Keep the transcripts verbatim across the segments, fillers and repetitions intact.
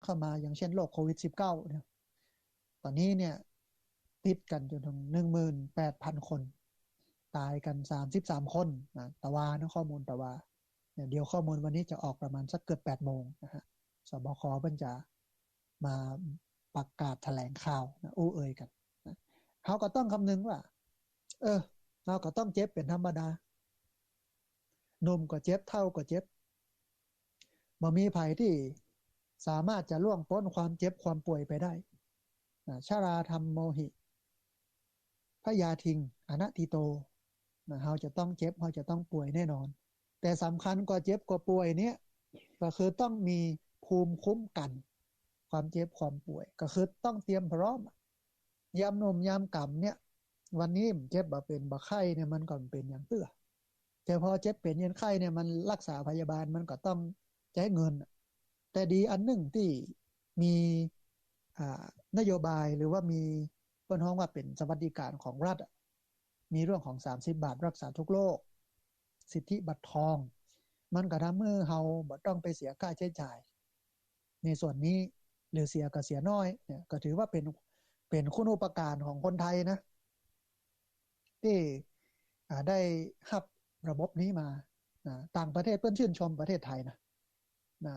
เข้ามา อย่างเช่นโรคโควิดสิบเก้าเนี่ย ต๋อนนี้เนี่ยติดกั๋นจ๋นเถิงหนึ่งหมื่นแปดพันคน ต๋ายกั๋นสามสิบสามคนนะ ตะวานะ ข้อมูลตะวา เนี่ย เดี๋ยวข้อมูลวันนี้จะออกประมาณสักเกือบแปดโมงนะฮะ สบค เปิ้นจะมาประกาศแถลงข่าวนะ อู้เอ่ยกั๋นนะ เฮาก็ต้องกำนึงว่า เออ เฮาก็ต้องเจ็บเป๋นธรรมดา หนุ่มก็เจ็บ เฒ่าก็เจ็บ บ่มีใผตี้สามารถจะล่วงป๊นความเจ็บความป่วยไปได้นะ ชราธัมโมหิ พยาธิง อนัตถิโต นะ เฮาจะต้องเจ็บ เฮาจะต้องป่วยแน่นอน แต่สำคัญกว่าเจ็บกว่าป่วยเนี่ย ก็คือต้องมีภูมิคุ้มกั๋น ความเจ็บความป่วย ก็คือต้องเตรียมพร้อมอะ ยามหนุ่มยามแก่นเนี่ย วันนี้บ่เจ็บบ่เป๋นบ่ไข้เนี่ย มันก็บ่เป๋นหยังเตื้อ แต่พอเจ็บเป๋นเยียนไข้เนี่ย มันรักษาพยาบาลมันก็ต้องใจ๊เงินอะ แต่ดีอันนึ่งตี้มี อ่า นโยบายหรือว่ามี เปิ้นฮ้องว่าเป๋นสวัสดิการของรัฐอะ มีเรื่องของสามสิบบาทรักษาทุกโรค สิทธิบัตรทอง มันก็ทำหื้อเฮาบ่ต้องไปเสียค่าใจ๊จ่ายในส่วนนี้ หรือเสียก็เสียน้อยเนี่ย ก็ถือว่าเป๋น เป๋นคุณูปการของคนไทยนะ ตี้ อ่า ได้ฮับระบบนี้มานะ ต่างประเทศเปิ้นชื่นชมประเทศไทยนะ นะ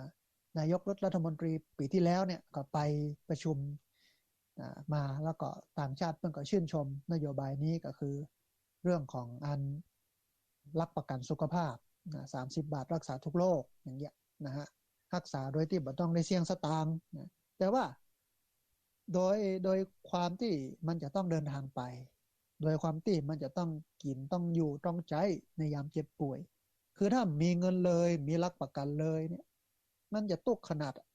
นายกรัฐมนตรีปี๋ตี้แล้วเนี่ยก็ไปประชุม นะ มา แล้วก็ต่างชาติเปิ้นก็ชื่นชมนโยบายนี้ ก็คือเรื่องของอันหลักประกั๋นสุขภาพนะ สามสิบบาทรักษาทุกโรคอย่างเงี้ยนะฮะ ฮักษาโดยตี้บ่ต้องได้เสี้ยงสตางค์นะ แต่ว่าโดย โดยความตี้มันจะต้องเดินทางไป โดยความตี้มันจะต้องกิ๋น ต้องอยู่ ต้องใจ๊ในยามเจ็บป่วย คือถ้าบ่มีเงินเลย บ่มีหลักประกั๋นเลยเนี่ย มันจะตุ๊กข์ขนาดอะ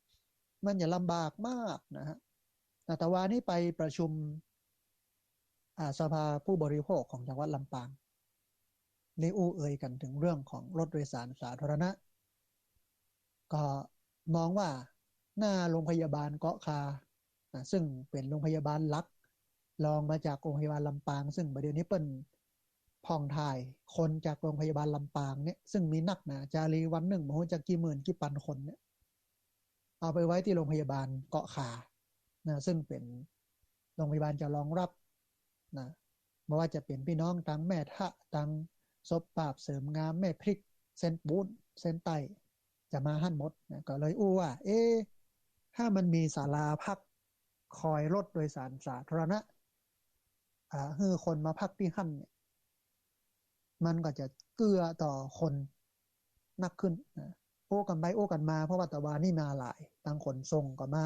มันจะลำบากมากนะฮะ อาตมานี่ไปประชุม อ่า สภาผู้บริโภคของจังหวัดลำปาง ได้อู้เอ่ยกั๋นเถิงเรื่องของรถโดยสารสาธารณะ ก็มองว่าหน้าโรงพยาบาลเกาะคา นะ ซึ่งเป๋นโรงพยาบาลหลัก รองมาจากโรงพยาบาลลำปาง ซึ่งบ่าเดี่ยวนี้เปิ้นผ่องถ่ายคนจากโรงพยาบาลลำปางเนี่ย ซึ่งมีนักหนาจารี วันนึ่งบ่ฮู้จักกี่หมื่นกี่ปันคนเนี่ย เอาไปไว้ตี้โรงพยาบาลเกาะคา นะ ซึ่งเป๋นโรงพยาบาลจะรองรับ นะ บ่ว่าจะเป๋นปี้น้องตางแม่ทะ ตางศพปราบเสริมงาม แม่พริก เส้นปูน เส้นใต้ จะมาหั้นหมดนะ ก็เลยอู้ว่า เอ๊ะ ถ้ามันมีศาลาพักคอยรถโดยสารสาธารณะ อ่า หื้อคนมาพักตี้หั้นเนี่ย มันก็จะเกื้อต่อคนนักขึ้นนะ อู้กั๋นไปอู้กั๋นมา เพราะว่าตะวานี่มาหลาย ตางขนส่งก็มา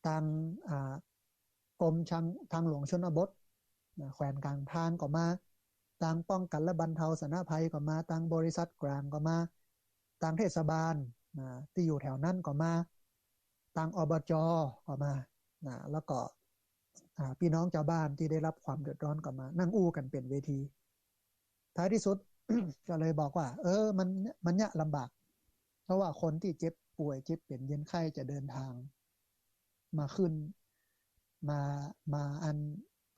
ตาง อ่า กรมทาง ทางหลวงชนบทนะ แขวงการทางก็มา ตางป้องกั๋นและบรรเทาสาธารณภัยก็มา ตางบริษัทก๋างก็มา ตางเทศบาลนะ ตี้อยู่แถวนั้นก็มา ตาง อบจ. ก็มานะ แล้วก็ อ่า ปี้น้องจาวบ้านตี้ได้ฮับความเดือดร้อนก็มา นั่งอู้กั๋นเป๋นเวที ท้ายตี้สุด ก็เลยบอกว่า เออ มัน มันเยียะลำบาก เพราะว่าคนตี้เจ็บป่วย เจ็บเป๋นเยียนไข้จะเดินทาง มาขึ้น มา มาอัน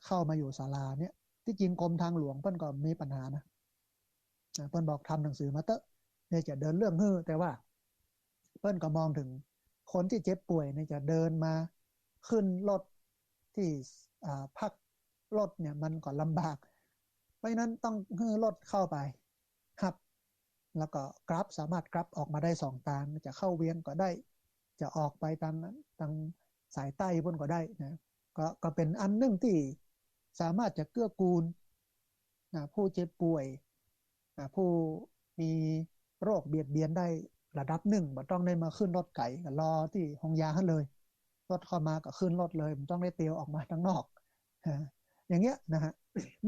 เข้ามาอยู่ศาลาเนี่ย ตี้จริงกรมทางหลวงเปิ้นก็มีปัญหานะ อ่า เปิ้นบอกทำหนังสือมาเต๊อะ เนี่ยจะเดินเรื่องหื้อ แต่ว่าเปิ้นก็มองเถิงคนตี้เจ็บป่วยเนี่ยจะเดินมาขึ้นรถตี้ อ่า พักรถเนี่ยมันก็ลำบาก เพราะฉะนั้นต้องหื้อรถเข้าไปฮับ แล้วก็กลับ สามารถกลับออกมาได้สองตาง จะเข้าเวียงก็ได้ จะออกไปตาง ตางสายใต้ปู้นก็ได้นะ ก็ ก็เป๋นอันนึ่งตี้สามารถจะเกื้อกูลนะ ผู้เจ็บป่วยนะ ผู้มีโรคเบียดเบียนได้ระดับนึ่ง บ่ต้องได้มาขึ้นรถไก๋ ก็รอตี้โฮงยาหั้นเลย รถเข้ามาก็ขึ้นรถเลย บ่ต้องได้เตียวออกมาตางนอก ฮะ อย่างเงี้ยนะฮะ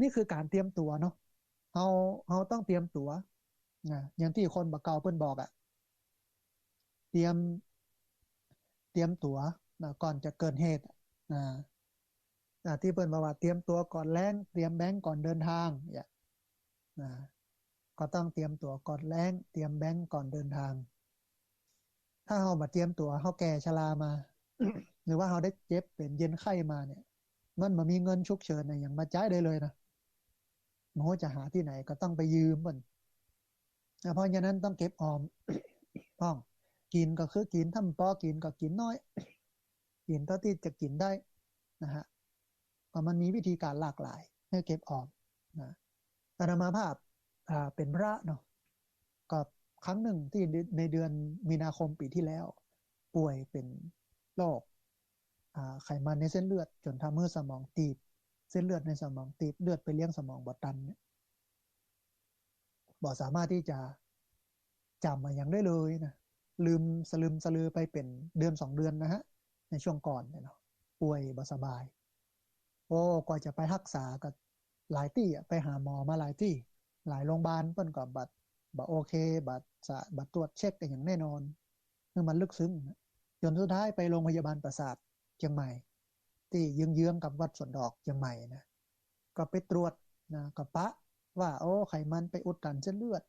นี่คือก๋านเตรียมตั๋วเนาะ เฮา เฮาต้องเตรียมตั๋วนะ อย่างตี้คนบ่าเก่าเปิ้นบอกอะ เตรียม เตรียมตั๋วนะ ก่อนจะเกิดเหตุนะ อ่า ตี้เปิ้นบอกว่า เตรียมตั๋วก่อนแล้ง เตรียมแบงก์ก่อนเดินทาง เนี่ยนะ ก็ต้องเตรียมตั๋วก่อนแล้ง เตรียมแบงก์ก่อนเดินทาง ถ้าเฮาบ่เตรียมตั๋ว เฮาแก่ชรามา หรือว่าเฮาได้เจ็บเป๋นเยียนไข้มาเนี่ย มันบ่มีเงินฉุกเฉินอะหยังมาใจ๊ได้เลยนะ บ่ฮู้จะหาตี้ไหน ก็ต้องไปยืมเปิ้น อ่ะ เพราะฉะนั้นต้องเก็บออม พ่อง กิ๋นก็คือกิ๋น ถ้าบ่ปอกิ๋นก็กิ๋นน้อย กิ๋นเต้าตี้จะกิ๋นได้นะฮะ ก็มันมีวิธีก๋านหลากหลายหื้อเก็บออมนะ อาตมาภาพ อ่า เป๋นพระเนาะ ก็ครั้งนึ่งตี้ในเดือนมีนาคมปี๋ตี้แล้ว ป่วยเป๋นโรค อ่า ไขมันในเส้นเลือดจ๋นทำหื้อสมองตีบ เส้นเลือดในสมองตีบ เลือดไปเลี้ยงสมองบ่ตันเนี่ย บ่สามารถตี้จะจ๋ำอะหยังได้เลยนะ ลืมสะลึมสะลือไปเป๋นเดือนสองเดือนนะฮะ ในช่วงก่อนเนี่ยเนาะ ป่วยบ่สบาย โอ้ กว่าจะไปฮักษาก็หลายตี้อะ ไปหาหมอมาหลายตี้ หลายโรงพยาบาล เปิ้นก็บ่ บ่โอเค บ่สะ บ่ตรวจเช็คอะหยังแน่นอน หื้อมันลึกซึ้งนะ จ๋นสุดท้ายไปโรงพยาบาลประสาทเจียงใหม่ ตี้เยื้องๆ กับวัดสวนดอกเจียงใหม่นะ ก็ไปตรวจนะ ก็ปะว่า โอ้ ไขมันไปอุดตันเส้นเลือด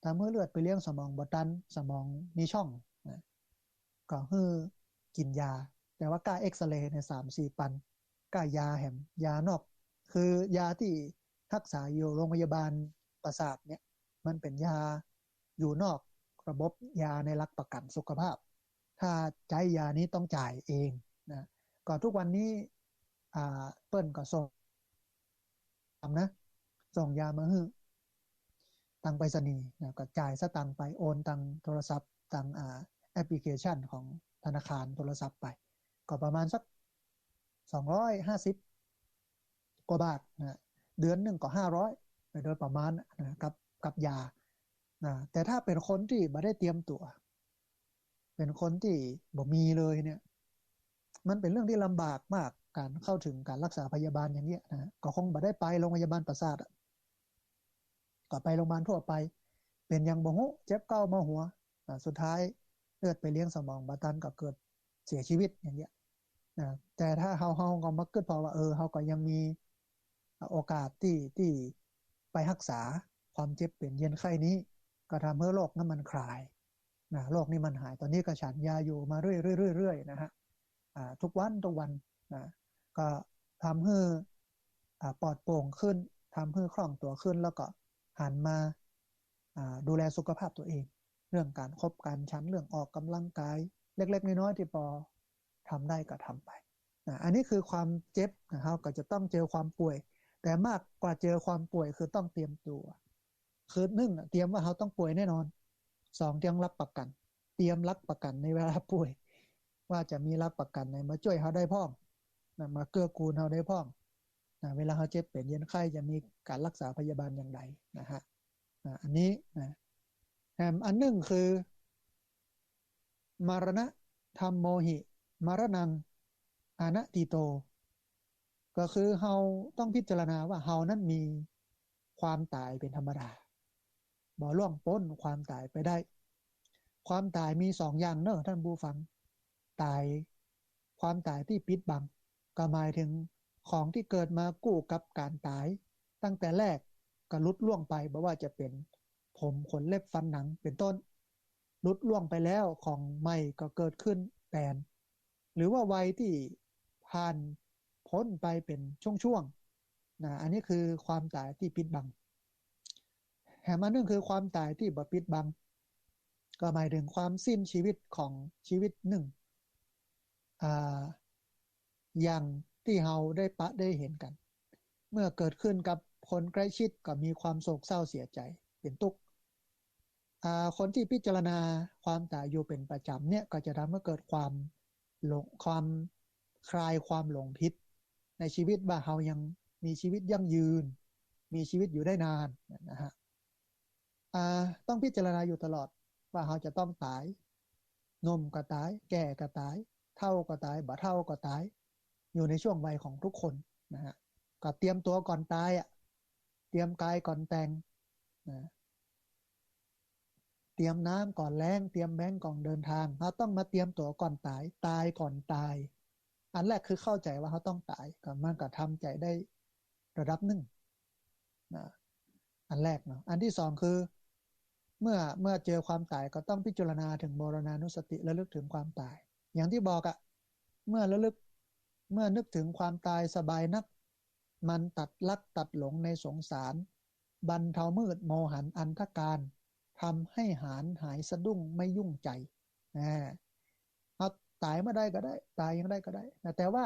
ทำหื้อเลือดไปเลี้ยงสมองบ่ตัน สมองมีช่องนะ ก็หื้อกิ๋นยา แต่ว่าก้าเอ็กซเรย์เนี่ย สามสี่ปัน ก้ายาแหม ยานอก คือยาตี้ฮักษาอยู่โรงพยาบาลประสาทเนี่ย มันเป๋นยาอยู่นอกระบบยาในหลักประกั๋นสุขภาพ ถ้าใจ๊ยานี้ต้องจ่ายเองนะ ก็ทุกวันนี้ อ่า เปิ้นก็ส่ง นะ ส่งยามาหื้อตางไปรษณีย์นะ ก็จ่ายสตางค์ไป โอนตางโทรศัพท์ ตาง อ่า แอปพลิเคชันของธนาคารโทรศัพท์ไป ก็ประมาณสักสองร้อยห้าสิบกว่าบาทนะ เดือนนึ่งก็ห้าร้อยไปโดยประมาณนะ กับ กับยานะ แต่ถ้าเป๋นคนตี้บ่ได้เตรียมตั๋ว เป๋นคนตี้บ่มีเลยเนี่ย มันเป๋นเรื่องตี้ลำบากมาก ก๋านเข้าเถิงก๋านฮักษาพยาบาลอย่างเนี้ยนะ ก็คงบ่ได้ไปโรงพยาบาลประสาทอะ ก็ไปโรงพยาบาลทั่วไป เป๋นหยังบ่ฮู้ เจ็บเก๊าเมาหัว อ่า สุดท้ายเลือดไปเลี้ยงสมองบ่ตันก็เกิดเสียชีวิตอย่างเนี้ยนะ แต่ถ้าเฮา เฮาก็มากึ๊ดผ่อว่า เออ เฮาก็ยังมี อ่า โอกาสตี้ ตี้ไปฮักษาความเจ็บเป๋นเยียนไข้นี้ ก็ทำหื้อโรคนั้นมันคลายนะ โรคนี้มันหาย ต๋อนนี้ก็ฉันยาอยู่มาเรื่อยๆ เรื่อยๆ นะฮะ อ่า ทุกวัน ทุกวันนะ ก็ทำหื้อ อ่า ปลอดโปร่งขึ้น ทำหื้อคล่องตั๋วขึ้น แล้วก็หันมา อ่า ดูแลสุขภาพตั๋วเอง เรื่องก๋านคบก๋านฉัน เรื่องออกกำลังกาย เล็กๆ น้อยๆ ตี้ปอทำได้ก็ทำไปนะ อันนี้คือความเจ็บนะ เฮาก็จะต้องเจอความป่วย แต่มากกว่าเจอความป่วยคือต้องเตรียมตั๋ว คือนึ่งอะ เตรียมว่าเฮาต้องป่วยแน่นอน สอง เตรียมหลักประกั๋น เตรียมหลักประกั๋นในเวลาป่วย ว่าจะมีหลักประกั๋นไหนมาจ้วยเฮาได้พ่องนะ มาเกื้อกูลเฮาได้พ่องนะ เวลาเฮาเจ็บเป๋นเยียนไข้จะมีก๋านฮักษาพยาบาลอย่างใดนะฮะ อ่า อันนี้นะ แหมอันนึ่งคือ มรณะธัมโมหิ มรณังอนัตถิโต ก็คือเฮาต้องพิจารณาว่าเฮานั้นมีความต๋ายเป๋นธรรมดา บ่ล่วงป๊นความต๋ายไปได้ ความต๋ายมีสองอย่างเนาะท่านผู้ฟัง ต๋าย ความต๋ายตี้ปิดบัง ก็หมายเถิงของตี้เกิดมากู้กับก๋านต๋าย ตั้งแต่แรกก็หลุดล่วงไป บ่ว่าจะเป๋นผม ขน เล็บ ฟัน หนัง เป๋นต้น หลุดล่วงไปแล้ว ของใหม่ก็เกิดขึ้นแตน หรือว่าวัยตี้ผ่านป๊นไปเป๋นช่วงๆ นะ อันนี้คือความต๋ายตี้ปิดบัง แหมอันนึ่งคือความต๋ายตี้บ่ปิดบัง ก็หมายเถิงความสิ้นชีวิตของชีวิตนึ่ง อ่า อย่างตี้เฮาได้ปะได้หันกั๋น เมื่อเกิดขึ้นกับคนใกล้ชิดก็มีความโศกเศร้าเสียใจ๋ เป๋นตุ๊กข์ อ่า คนตี้พิจารณาความต๋ายอยู่เป๋นประจ๋ำเนี่ย ก็จะทำหื้อเกิดความหลง ความคลายความหลงผิดในชีวิตว่าเฮายังมีชีวิตยั่งยืน มีชีวิตอยู่ได้นานนะฮะ อ่า ต้องพิจารณาอยู่ตลอดว่าเฮาจะต้องต๋าย หนุ่มก็ต๋าย แก่ก็ต๋าย เฒ่าก็ต๋าย บ่าเฒ่าก็ต๋าย อยู่ในช่วงวัยของทุกคนนะฮะ ก็เตรียมตั๋วก่อนต๋ายอะ เตรียมก๋ายก่อนแต๋งนะ เตรียมน้ำก่อนแล้ง เตรียมแบงก์ก่อนเดินทาง เฮาต้องมาเตรียมตั๋วก่อนต๋าย ต๋ายก่อนต๋าย อันแรกคือเข้าใจ๋ว่าเฮาต้องต๋าย ก็มันก็ทำใจ๋ได้ระดับนึ่งนะ อันแรกเนาะ อันตี้สองคือ เมื่อ เมื่อเจอความต๋ายก็ต้องพิจารณาเถิงมรณานุสติ ระลึกเถิงความต๋าย อย่างตี้บอกอะ เมื่อระลึก เมื่อนึกเถิงความต๋ายสบายนัก มันตัดรักตัดหลงในสงสาร บรรเทามืดโมหันอันธการ ทำให้หาญหายสะดุ้งไม่ยุ่งใจ๋ อ่า เอาต๋ายเมื่อใดก็ได้ ต๋ายอย่างใดก็ได้นะ แต่ว่า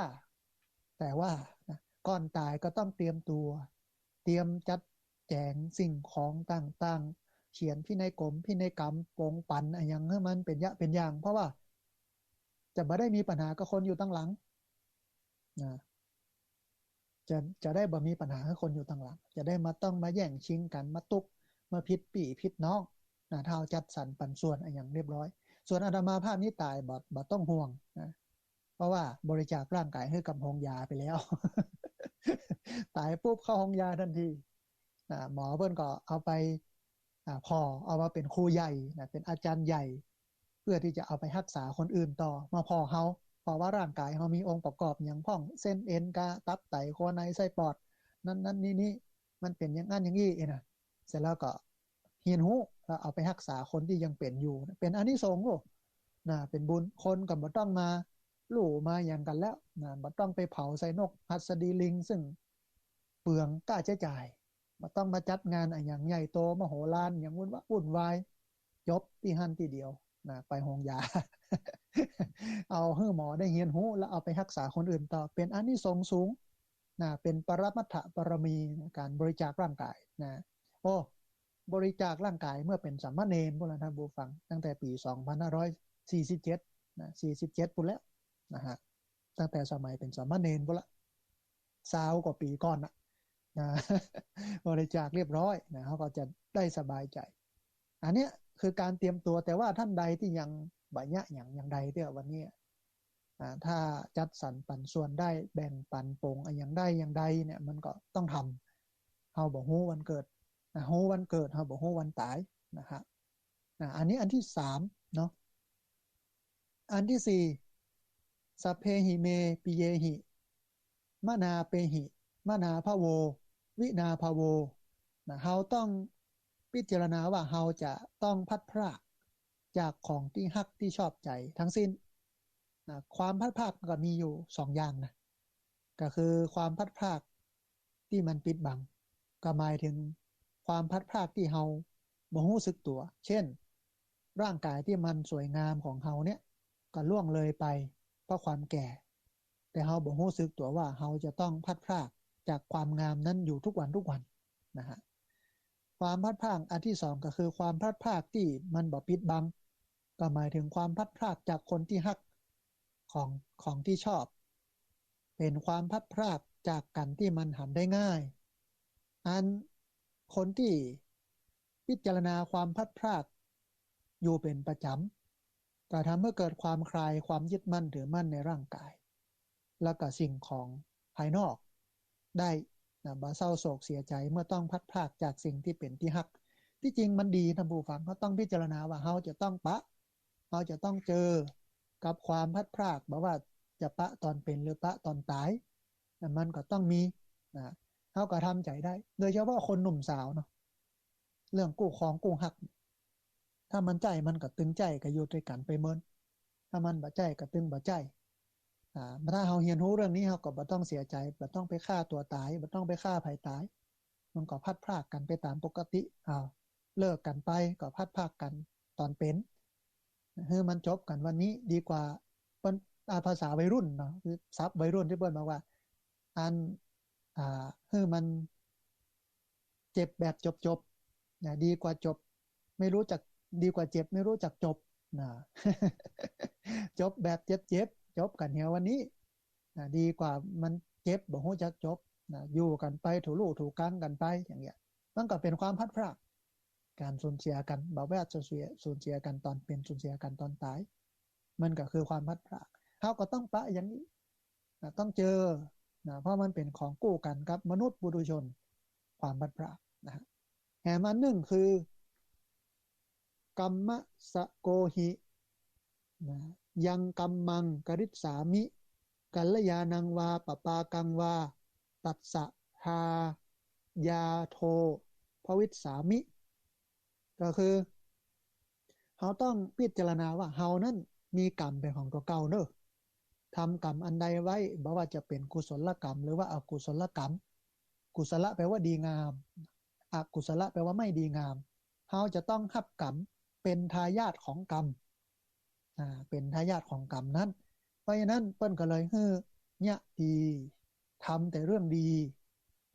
แต่ว่านะ ก่อนต๋ายก็ต้องเตรียมตั๋ว เตรียมจัดแจ๋งสิ่งของต่างๆ เขียนพินัยกรม พินัยกรรม ปงปันอะหยังหื้อมันเป๋นยะเป๋นอย่าง เพราะว่าจะบ่ได้มีปัญหากับคนอยู่ตังหลังนะ จะ จะได้บ่มีปัญหากับคนอยู่ตังหลัง จะได้บ่ต้องมาแย่งชิงกั๋น มาตุ๊ก มาผิดปี้ผิดน้องนะ ถ้าเฮาจัดสรรปันส่วนอะหยังเรียบร้อย ส่วนอาตมาภาพนี่ต๋ายบ่ บ่ต้องห่วงนะ เพราะว่าบริจาคร่างก๋ายหื้อกับโฮงยาไปแล้ว ต๋ายปุ๊บเข้าโฮงยาตันทีนะ หมอเปิ้นก็เอาไป อ่า ผ่อเอามาเป๋นครูใหญ่นะ เป๋นอาจ๋ารย์ใหญ่ เพื่อตี้จะเอาไปฮักษาคนอื่นต่อ มาผ่อเฮา เพราะว่าร่างก๋ายเฮามีองค์ประกอบหยังพ่อง เส้นเอ็น กระ ตับ ไต ขั้วใน ไส้ ปอด นั้นๆ นี้ๆ มันเป๋นอย่างนั้นอย่างอี้นะ เสร็จแล้วก็เฮียนฮู้ แล้วเอาไปฮักษาคนตี้ยังเป๋นอยู่นะ เป๋นอานิสงส์โอ้นะ เป๋นบุญ คนก็บ่ต้องมาลู่มาหยังกั๋นแล้วนะ บ่ต้องไปเผาใส่นกหัสดีลิง ซึ่งเปลืองค่าใจ๊จ่าย บ่ต้องมาจัดงานอะหยังใหญ่โตมโหฬาร หยังวุ่นวะ วุ่นวาย จบตี้หั้นตี้เดียวนะ ไปโฮงยา เอาหื้อหมอได้เฮียนฮู้ แล้วเอาไปฮักษาคนอื่นต่อ เป๋นอานิสงส์สูงนะ เป๋นปรมัตถบารมีนะ ก๋านบริจาคร่างก๋ายนะ โอ้ บริจาคร่างก๋ายเมื่อเป๋นสามเณรปู้นละ ท่านผู้ฟัง ตั้งแต่ปี๋สองพันห้าร้อยสี่สิบเจ็ดนะ สี่สิบเจ็ดปู้นแล้วนะฮะ ตั้งแต่สมัยเป๋นสามเณรปู้นละ ซาวกว่าปี๋ก่อนน่ะนะ บริจาคเรียบร้อยนะ เขาก็จะได้สบายใจ๋ อันเนี้ยคือก๋านเตรียมตั๋ว แต่ว่าต้านใดตี้ยังบ่ยะหยังอย่างใดเตื้อวันนี้ อ่า ถ้าจัดสรรปันส่วนได้ แบ่งปันปงอะหยังได้อย่างใดเนี่ย มันก็ต้องทำ เฮาบ่ฮู้วันเกิดนะ ฮู้วันเกิด เฮาบ่ฮู้วันต๋ายนะฮะ อ่า อันนี้อันตี้สามเนาะ อันตี้สี่ สัพเพหิเมปิเยหิ มนาเปหิ มนาภะโว วินาภะโว นะ เฮาต้องพิจารณาว่าเฮาจะต้องพลัดพรากจากของตี้ฮักตี้ชอบใจ๋ตังสิ้นนะ ความพลัดพรากมันก็มีอยู่สองอย่างนะ ก็คือความพลัดพรากตี้มันปิดบัง ก็หมายเถิงความพลัดพรากตี้เฮาบ่ฮู้สึกตั๋ว เช่น ร่างก๋ายตี้มันสวยงามของเฮาเนี่ย ก็ล่วงเลยไปเพราะความแก่ แต่เฮาบ่ฮู้สึกตั๋วว่าเฮาจะต้องพลัดพรากจากความงามนั้นอยู่ทุกวันทุกวันนะฮะ ความพลัดพรากอันตี้สองก็คือความพลัดพรากตี้มันบ่ปิดบัง ก็หมายเถิงความพลัดพรากจากคนตี้ฮัก ของ ของตี้ชอบ เป๋นความพลัดพรากจากกั๋นตี้มันหาได้ง่าย อันคนตี้พิจารณาความพลัดพรากอยู่เป๋นประจ๋ำ ก็ทำหื้อเกิดความคลายความยึดมั่นถือมั่นในร่างก๋าย แล้วก็สิ่งของภายนอกได้นะ บ่เศร้าโศกเสียใจ๋เมื่อต้องพลัดพรากจากสิ่งตี้เป๋นตี้ฮัก ตี้จริงมันดี ท่านผู้ฟัง เฮาต้องพิจารณาว่าเฮาจะต้องปะ เฮาจะต้องเจอกับความพลัดพราก บ่ว่าจะปะต๋อนเป๋นหรือปะต๋อนต๋าย นะ มันก็ต้องมีนะ เฮาก็ทำใจ๋ได้ โดยเฉพาะคนหนุ่มสาวเนาะ เรื่องกู้ครองกู้ฮัก ถ้ามันใจ๊มันก็ตึงใจ๊ ก็อยู่ตวยกั๋นไปเมิน ถ้ามันบ่ใจ๊ก็ตึงบ่ใจ๊ อ่า ถ้าเฮาเฮียนฮู้เรื่องนี้ เฮาก็บ่ต้องเสียใจ๋ บ่ต้องไปฆ่าตั๋วต๋าย บ่ต้องไปฆ่าใผต๋าย มันก็พลัดพรากกั๋นไปต๋ามปกติ อ้าว เลิกกั๋นไปก็พลัดพรากกั๋นต๋อนเป๋น หื้อมันจบกั๋นวันนี้ดีกว่า เปิ้น อ่า ภาษาวัยรุ่นเนาะ คือศัพท์วัยรุ่นตี้เปิ้นบอกว่า อัน อ่า หื้อมันเจ็บแบบจบๆ นะ ดีกว่าจบไม่รู้จัก ดีกว่าเจ็บไม่รู้จักจบนะ จบแบบเจ็บๆ จบกั๋นเหียวันนี้นะ ดีกว่ามันเจ็บบ่ฮู้จักจบนะ อยู่กั๋นไปถูลู่ถูกังกั๋นไปอย่างเงี้ย มันก็เป๋นความพลัดพราก ก๋านสูญเสียกั๋น บ่ว่าจะสูญเสีย สูญเสียกั๋นต๋อนเป๋น สูญเสียกั๋นต๋อนต๋าย มันก็คือความพลัดพราก เฮาก็ต้องปะอย่างนี้นะ ต้องเจอนะ เพราะมันเป๋นของกู้กั๋นกับมนุษย์ปุถุชน ความพลัดพรากนะฮะ แหมอันนึ่งคือ กัมมะสะโกหินะ ยังกัมมังกริสสามิ กัลยาณังวาปะปากังวา ตัสสะทายาโทภวิสสามิ ก็คือ เฮาต้องพิจารณาว่าเฮานั้นมีกรรมเป๋นของตั๋วเก่าเนาะ ทำกรรมอันใดไว้ บ่ว่าจะเป๋นกุศลกรรมหรือว่าอกุศลกรรม กุศละแปลว่าดีงาม อกุศละแปลว่าไม่ดีงาม เฮาจะต้องฮับกรรม เป๋นทายาทของกรรม อ่า เป๋นทายาทของกรรมนั้น เพราะฉะนั้นเปิ้นก็เลยหื้อเยียะดี ทำแต่เรื่องดี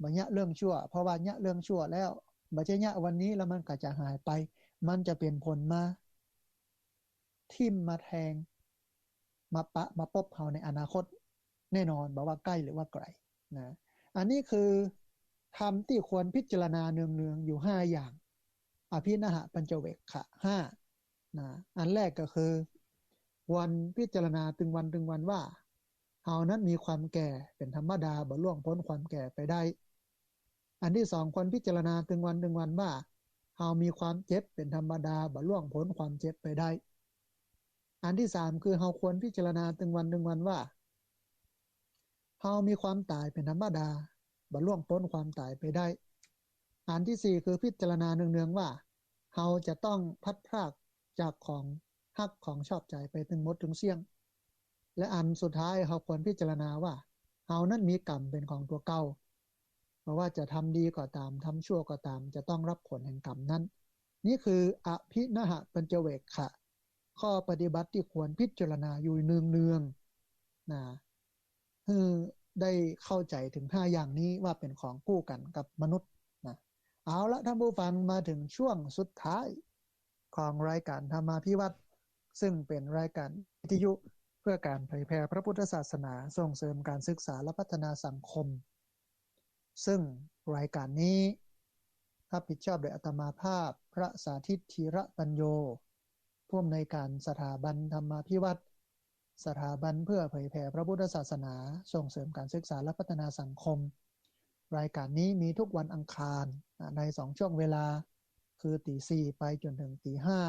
บ่เยียะเรื่องชั่ว เพราะว่าเยียะเรื่องชั่วแล้ว บ่ใจ้เยียะวันนี้แล้วมันก็จะหายไป มันจะเป๋นผลมา ทิ่มมาแทง มาปะมาปบเฮาในอนาคต แน่นอน บ่ว่าใก้หรือว่าไก๋นะ อันนี้คือธรรมตี้ควรพิจารณาเนืองๆ อยู่ห้าอย่าง อภิณหปัญจเวกขะห้านะ อันแรกก็คือ ควรพิจารณาตึงวันตึงวันว่า เฮานั้นมีความแก่เป๋นธรรมดา บ่ล่วงป๊นความแก่ไปได้ อันตี้สอง ควรพิจารณาตึงวันตึงวันว่า เฮามีความเจ็บเป๋นธรรมดา บ่ล่วงป๊นความเจ็บไปได้ อันตี้สาม คือเฮาควรพิจารณาตึงวันตึงวันว่า เฮามีความต๋ายเป๋นธรรมดา บ่ล่วงป๊นความต๋ายไปได้ อันตี้สี่ คือพิจารณาเนืองๆ ว่า เฮาจะต้องพลัดพรากจากของฮักของชอบใจ๋ไปตึงหมดตึงเสี้ยง และอันสุดท้าย เฮาควรพิจารณาว่า เฮานั้นมีกรรมเป๋นของตั๋วเก่า บ่ว่าจะทำดีก็ต๋าม ทำชั่วก็ต๋าม จะต้องฮับผลแห่งกรรมนั้น นี่คืออภิณหปัญจเวกขะ ข้อปฏิบัติตี้ควรพิจารณาอยู่เนืองๆ นะ หื้อได้เข้าใจ๋เถิงห้าอย่างนี้ว่าเป๋นของกู้กั๋นกับมนุษย์นะ เอาละท่านผู้ฟัง มาเถิงช่วงสุดท้ายของรายการธรรมาภิวัตน์ ซึ่งเป๋นรายการวิทยุเพื่อก๋านเผยแผ่พระพุทธศาสนา ส่งเสริมก๋านศึกษาและพัฒนาสังคม ซึ่งรายการนี้รับผิดชอบโดยอาตมาภาพ พระสาธิต ธีระปัญโญ ผู้อำนวยการสถาบันธรรมาภิวัตน์ สถาบันเพื่อเผยแผ่พระพุทธศาสนา ส่งเสริมก๋านศึกษาและพัฒนาสังคม รายการนี้มีทุกวันอังคาร อ่า ในสองช่วงเวลา คือตีสี่ไปจ๋นเถิงตีห้า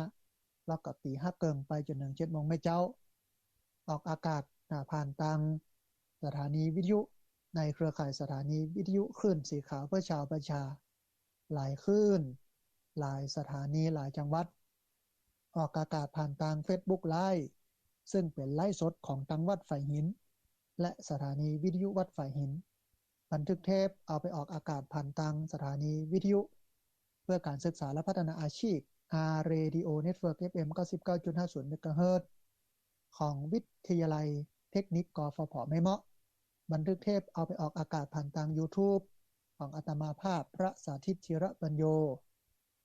แล้วก็ตีห้าเกิ่งไปจ๋นเถิงเจ็ดโมงแม่เจ๊า ออกอากาศ อ่า ผ่านตางสถานีวิทยุในเครือข่ายสถานีวิทยุคลื่นสีขาวเพื่อชาวประชา หลายคลื่น หลายสถานี หลายจังหวัด ออกอากาศผ่านตางเฟซบุ๊กไลฟ์ ซึ่งเป๋นไลฟ์สดของตางวัดฝายหิน และสถานีวิทยุวัดฝายหิน บันทึกเทปเอาไปออกอากาศผ่านตางสถานีวิทยุเพื่อก๋านศึกษาและพัฒนาอาชีพ อาร์ Radio Network เอฟ เอ็ม เก้าสิบเก้าจุดห้าศูนย์ เมกะเฮิรตซ์ ของวิทยาลัยเทคนิค กฟผ แม่เมาะ บันทึกเทปเอาไปออกอากาศผ่านตางยูทูบของอาตมาภาพ พระสาธิต ธีระปัญโญ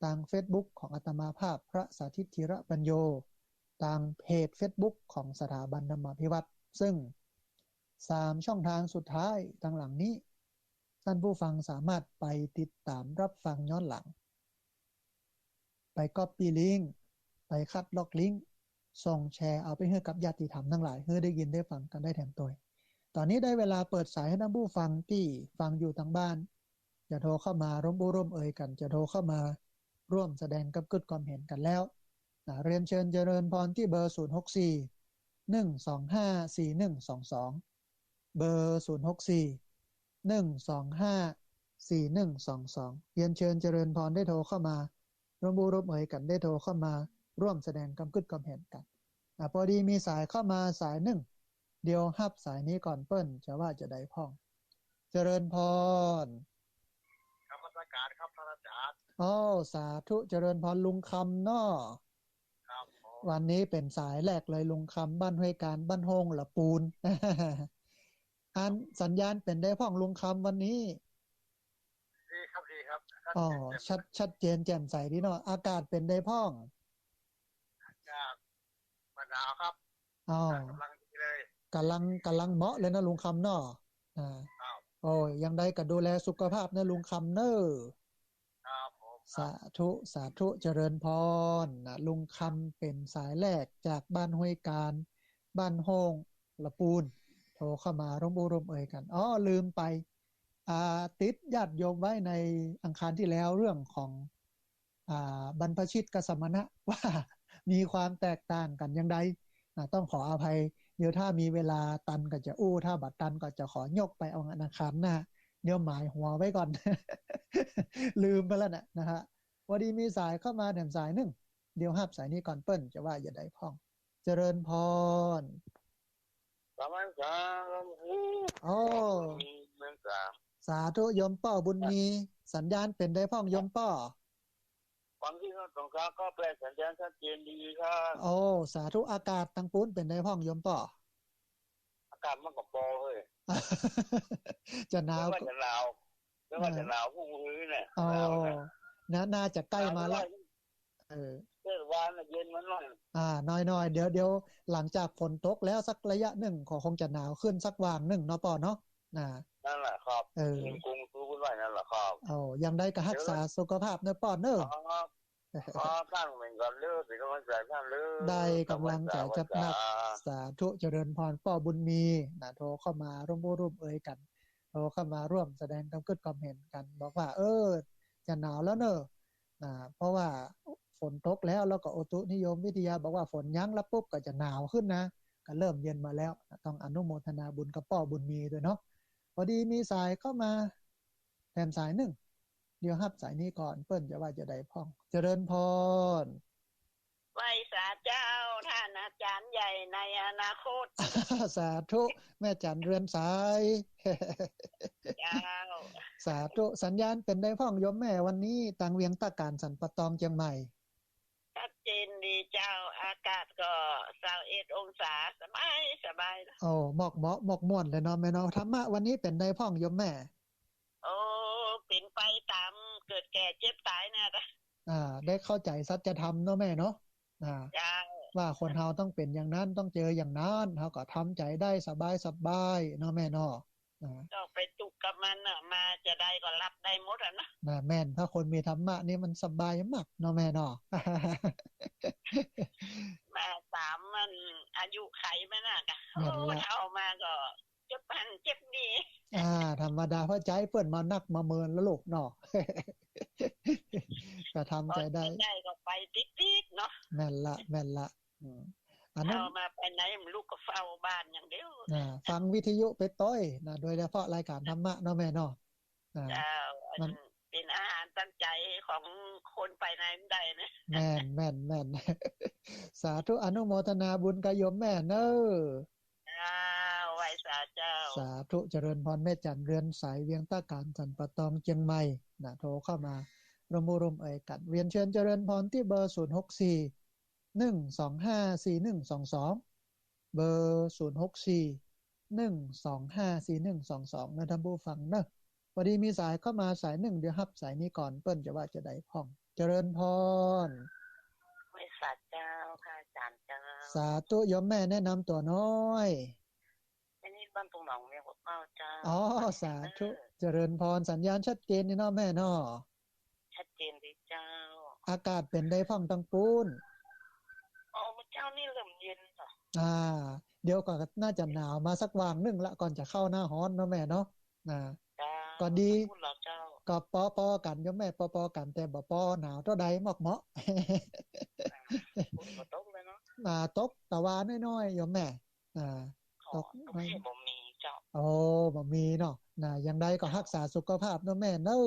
ตางเฟซบุ๊กของอาตมาภาพ พระสาธิต ธีระปัญโญ ตางเพจเฟซบุ๊กของสถาบันธรรมาภิวัตน์ ซึ่งสามช่องทางสุดท้ายตางหลังนี้ ท่านผู้ฟังสามารถไปติดต๋ามรับฟังย้อนหลัง ไปก๊อปปี้ลิงก์ ไปคัดลอกลิงก์ ส่งแชร์เอาไปหื้อกับญาติธรรมตังหลาย หื้อได้ยินได้ฟังกั๋นได้แถมตวย ต๋อนนี้ได้เวลาเปิดสายหื้อท่านผู้ฟังตี้ฟังอยู่ตางบ้าน จะโทรเข้ามาร่วมอู้ร่วมเอยกั๋น จะโทรเข้ามาร่วมแสดงกำกึ๊ดความเห็นกั๋นแล้ว อ่า เรียนเชิญเจริญพรตี้เบอร์ ศูนย์หกสี่ หนึ่งสองห้า สี่หนึ่งสองสอง เบอร์ ศูนย์หกสี่ หนึ่งสองห้า สี่หนึ่งสองสอง เรียนเชิญเจริญพรได้โทรเข้ามาร่วมอู้ร่วมเอยกั๋น ได้โทรเข้ามาร่วมแสดงกำกึ๊ดความเห็นกั๋น อ่า พอดีมีสายเข้ามาสายนึ่ง เดี๋ยวฮับสายนี้ก่อนเปิ้นจะว่าจะใดพ่อง เจริญพร นมัสก๋านครับท่านอาจารย์ อ้อ สาธุ เจริญพรลุงคำเนาะ ครับผม วันนี้เป๋นสายแรกเลยลุงคำ บ้านห้วยการ บ้านโฮ่งละปูน อันสัญญาณเป๋นใดพ่องลุงคำวันนี้ ดีครับ ดีครับ ชัดเจนแจ่มใส อ๋อ ชัด ชัดเจนแจ่มใสดีเนาะ อากาศเป๋นใดพ่อง อากาศบ่หนาวครับ อ๋อ กำลังดีเลย กำลัง กำลังเหมาะเลยนะลุงคำเนาะ อ่า ครับ โอ้ย ยังใดก็ดูแลสุขภาพนะลุงคำเน่อ ครับผม สาธุ สาธุ เจริญพรนะ ลุงคำเป๋นสายแรกจากบ้านห้วยการ บ้านโฮ่งละปูน โทรเข้ามาร่วมอู้ร่วมเอยกั๋น อ้อ ลืมไป อ่า ติดญาติโยมไว้ในอังคารตี้แล้วเรื่องของ อ่า บรรพชิตกับสมณะ ว่ามีความแตกต่างกั๋นอย่างใด อ่า ต้องขออภัย เดี๋ยวถ้ามีเวลาตันก็จะอู้ ถ้าบ่ตันก็จะขอยกไปเอาอังคารหน้า เดี๋ยวหมายหัวไว้ก่อน ลืมไปแล้วนะ นะฮะ พอดีมีสายเข้ามาแถมสายนึ่ง เดี๋ยวฮับสายนี้ก่อนเปิ้นจะว่าจะใดพ่อง เจริญพร สามัญสามัญ โอ้ บุญมีเมืองสาม สาธุโยมป้อบุญมี สัญญาณเป๋นใดพ่องโยมป้อ ฟังที่โน่นสงขลาก็แปลสัญญาณชัดเจนดีครับ โอ้ สาธุ อากาศตังปู๊นเป๋นใดพ่องโยมป้อ อากาศมันก็ปอเฮ้ย จะหนาว นึกว่าจะหนาว นึกว่าจะหนาว เออ พรุ่งนี้เนี่ย อ๋อ หนาวนะ น่า น่าจะใกล้มาละ หนาวเท่าไหร่ เออ เทศบาลน่ะเย็นมาหน่อย อ่า หน่อยๆ เดี๋ยว เดี๋ยวหลังจากฝนตกแล้วสักระยะหนึ่งก็คงจะหนาวขึ้นสักวางหนึ่งเนาะป้อเนาะ นะ นั่นแหละครับ เออ เมืองกรุงคือพูดว่านั่นแหละครับ โอ้ อย่างใดก็ฮักษาสุขภาพเนอะป้อเนอะ ครับ ขอตั้งเป็นก่อนเด้อ เป็นกำลังใจท่านเด้อ ได้กำลังใจจัดหนัก สาธุ เจริญพรป้อบุญมีนะ โทรเข้ามาร่วมอู้ร่วมเอยกั๋น โทรเข้ามาร่วมแสดงความคิดความเห็นกั๋น บอกว่า เออ จะหนาวแล้วเนอะ นะ เพราะว่าฝนตกแล้ว แล้วก็อุตุนิยมวิทยาบอกว่าฝนยั้งแล้วปุ๊บก็จะหนาวขึ้นนะ ก็เริ่มเย็นมาแล้วนะ ต้องอนุโมทนาบุญกับป้อบุญมีด้วยเนาะ พอดีมีสายเข้ามาแถมสายหนึ่ง เดี๋ยวฮับสายนี้ก่อน เปิ้นจะว่าจะใดพ่อง เจริญพร ไหว้สาเจ้า ท่านอาจารย์ใหญ่ในอนาคต สาธุ แม่จันเรือนสาย เจ้า สาธุ สัญญาณเป๋นใดพ่องโยมแม่ วันนี้ตางเวียงตะก๋านสันป่าตองเจียงใหม่ ชัดเจนดีเจ้า อากาศก็ซาวเอ็ดองศา สบายสบาย โอ้ หมอกเหมาะหมอกม่วนเลยเนาะแม่เนาะ ธรรมะวันนี้เป๋นใดพ่องโยมแม่ โอ้ เป๋นไปต๋ามเกิดแก่เจ็บต๋ายเนี่ยนะ อ่า ได้เข้าใจ๋สัจธรรมเนาะแม่เนาะ อ่า เจ้า ว่าคนเฮาต้องเป๋นอย่างนั้น ต้องเจออย่างนั้น เฮาก็ทำใจ๋ได้สบายสบายเนาะแม่เนาะ อ่า ต้องไปตุ๊กกับมันน่ะ มาจะใดก็รับได้หมดอะนะ น่ะ แม่น ถ้าคนมีธรรมะนี่มันสบายมากเนาะแม่เนาะ มาต๋ามมันอายุไขมันน่ะ แม่นละ โอ้ เฒ่ามาก็ เจ็บหั้นเจ็บนี่ อ่า ธรรมดา เพราะใจ๋เปิ้นมานักมาเมินแล้วลูกเนาะ ก็ทำใจ๋ได้ ได้ก็ไปติดๆ เนาะ แม่นละ แม่นละ อืม อันนั้น เอามาไปไหน ลูกก็เฝ้าบ้านอย่างเดียว อ่า ฟังวิทยุไปตวยนะ โดยเฉพาะรายการธรรมะเนาะแม่เนาะ อ่า เจ้า มัน เป๋นอาหารตั้งใจ๋ของคนไปไหนบ่ได้นะ แม่น แม่น แม่น สาธุ อนุโมทนาบุญกับโยมแม่เนาะ เจ้า ไหว้สาเจ้า สาธุ เจริญพร แม่จันเรือนสาย เวียงตะก๋านสันป่าตองเจียงใหม่นะ โทรเข้ามาร่วมอู้ร่วมเอยกั๋น เรียนเชิญเจริญพรตี้เบอร์ ศูนย์หกสี่ หนึ่งสองห้า สี่หนึ่งสองสอง เบอร์ ศูนย์หกสี่ หนึ่งสองห้า สี่หนึ่งสองสอง นะท่านผู้ฟังเนาะ พอดีมีสายเข้ามาสายหนึ่ง เดี๋ยวฮับสายนี้ก่อน เปิ้นจะว่าจะใดพ่อง เจริญพร ไหว้สาเจ้า พระอาจารย์เจ้า สาธุ โยมแม่แนะนำตั๋วหน้อย อันนี้บ้านตุงหนอง เวียงหัวเป้าเจ้า อ๋อ สาธุ เจริญพร สัญญาณชัดเจนนี่เนาะแม่เนาะ ชัดเจนดีเจ้า อากาศเป๋นใดพ่องตังปู๊น อ๋อ เมื่อเจ๊านี่เริ่มเย็นเหรอ อ่า เดี๋ยวก็น่าจะหนาวมาสักวางหนึ่งละ ก่อนจะเข้าหน้าฮ้อนเนาะแม่เนาะ อ่า เจ้า ก็ดี พูดเหรอเจ้า ก็ปอๆ กั๋นโยมแม่ ปอๆ กั๋น แต่บ่ปอหนาวเต้าใด หมอกเหมาะ อ่า ฝนก็ตกเลยเนาะ อ่า ตกตะวาน้อยๆ โยมแม่ อ่า อ๋อ ตก ตรงนี้บ่มีเจ้า โอ้ บ่มีเนาะ นะ อย่างใดก็ฮักษาสุขภาพเนาะแม่เนาะ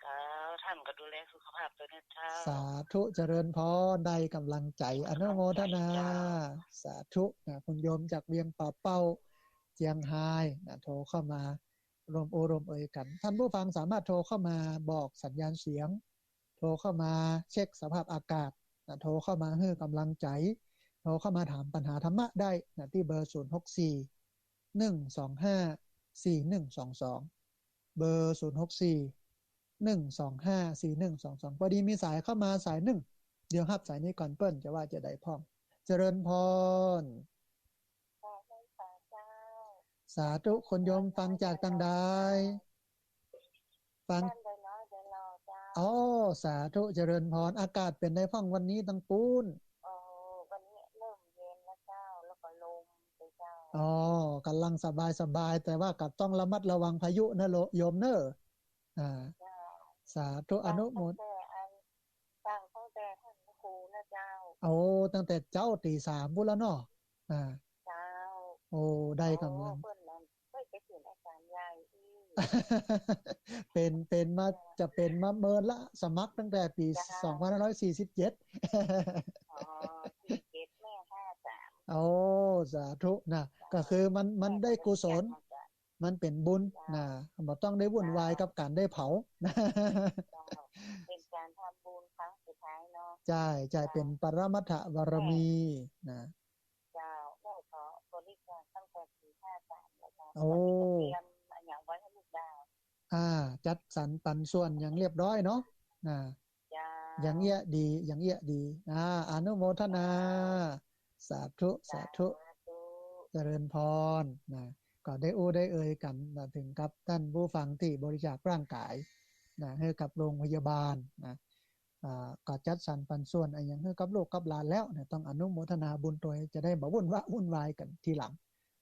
เจ้า ท่านก็ดูแลสุขภาพตวยนะเจ้า สาธุ เจริญพร ได้กำลังใจ๋ อนุโมทนา เจ้า สาธุ นะ คุณโยมจากเวียงป่าเป้า เจียงฮาย นะ โทรเข้ามาร่วมอู้ร่วมเอยกั๋น ท่านผู้ฟังสามารถโทรเข้ามาบอกสัญญาณเสียง โทรเข้ามาเช็คสภาพอากาศนะ โทรเข้ามาหื้อกำลังใจ๋ โทรเข้ามาถามปัญหาธรรมะได้นะ ตี้เบอร์ ศูนย์หกสี่ หนึ่งสองห้า สี่หนึ่งสองสอง เบอร์ ศูนย์หกสี่ หนึ่งสองห้า สี่หนึ่งสองสอง พอดีมีสายเข้ามาสายหนึ่ง เดี๋ยวฮับสายนี้ก่อน เปิ้นจะว่าจะใดพ่อง เจริญพร สาธุ คุณโยมฟังจากตังใด ฟัง บ้านดอยน้อยดอยหล่อเจ้า อ๋อ สาธุ เจริญพร อากาศเป๋นใดพ่องวันนี้ตังปู๊น โอ้ วันนี้เริ่มเย็นแล้วเจ้า แล้วก็ลมด้วยเจ้า อ๋อ ก่ำลังสบายๆ แต่ว่าก็ต้องระมัดระวังพายุนะโยมเนอะ อ่า เจ้า สาธุ อนุโมท ตั้งแต่อัน ตั้ง ตั้งแต่ท่านพระครูนะเจ้า โอ้ ตั้งแต่เจ๊าตี๋สามปู๊นแล้วเนาะ อ่า เจ้า โอ้ ได้กำลัง โอ้ เปิ้นนั้น เปิ้นไปเห็นอาจารย์ใหญ่อี้ เป๋น เป๋นมา จะเป๋นมาเมินละ สมัครตั้งแต่ปี๋ เจ้า สองพันห้าร้อยสี่สิบเจ็ด อ๋อ สี่เจ็ด แม่ห้าสาม โอ้ สาธุนะ เจ้า ก็คือมัน มันได้กุศล เจ้า มันเป๋นบุญ เจ้า นะ บ่ต้องได้วุ่นวายกับก๋านได้เผา เจ้า เป๋นก๋านทำบุญไป ใจ้ ใจ้ เจ้า เป๋นปรมัตถบารมี เจ้า นะ เจ้า แม่ก็บริจาคตั้งแต่ปี๋ห้าสามแล้วเจ้า โอ้ ต๋อนนี้ก็เตรียมอะหยังไว้หื้อลูกหลาน อ่า จัดสรรปันส่วนอย่างเรียบร้อยเนาะ นะ เจ้า อย่างเอี้ยดี อย่างเอี้ยดี อ่า อนุโมทนา สาธุ สาธุ สาธุ เจริญพร นะ ก็ได้อู้ได้เอ่ยกั๋นนะ เถิงกับต้านผู้ฟังตี้บริจาคร่างก๋าย นะ หื้อกับโรงพยาบาล นะ อ่า ก็จัดสรรปันส่วนอะหยังหื้อกับลูกกับหลานแล้วนะ ต้องอนุโมทนาบุญตวย จะได้บ่วุ่นวะวุ่นวายกั๋นทีหลัง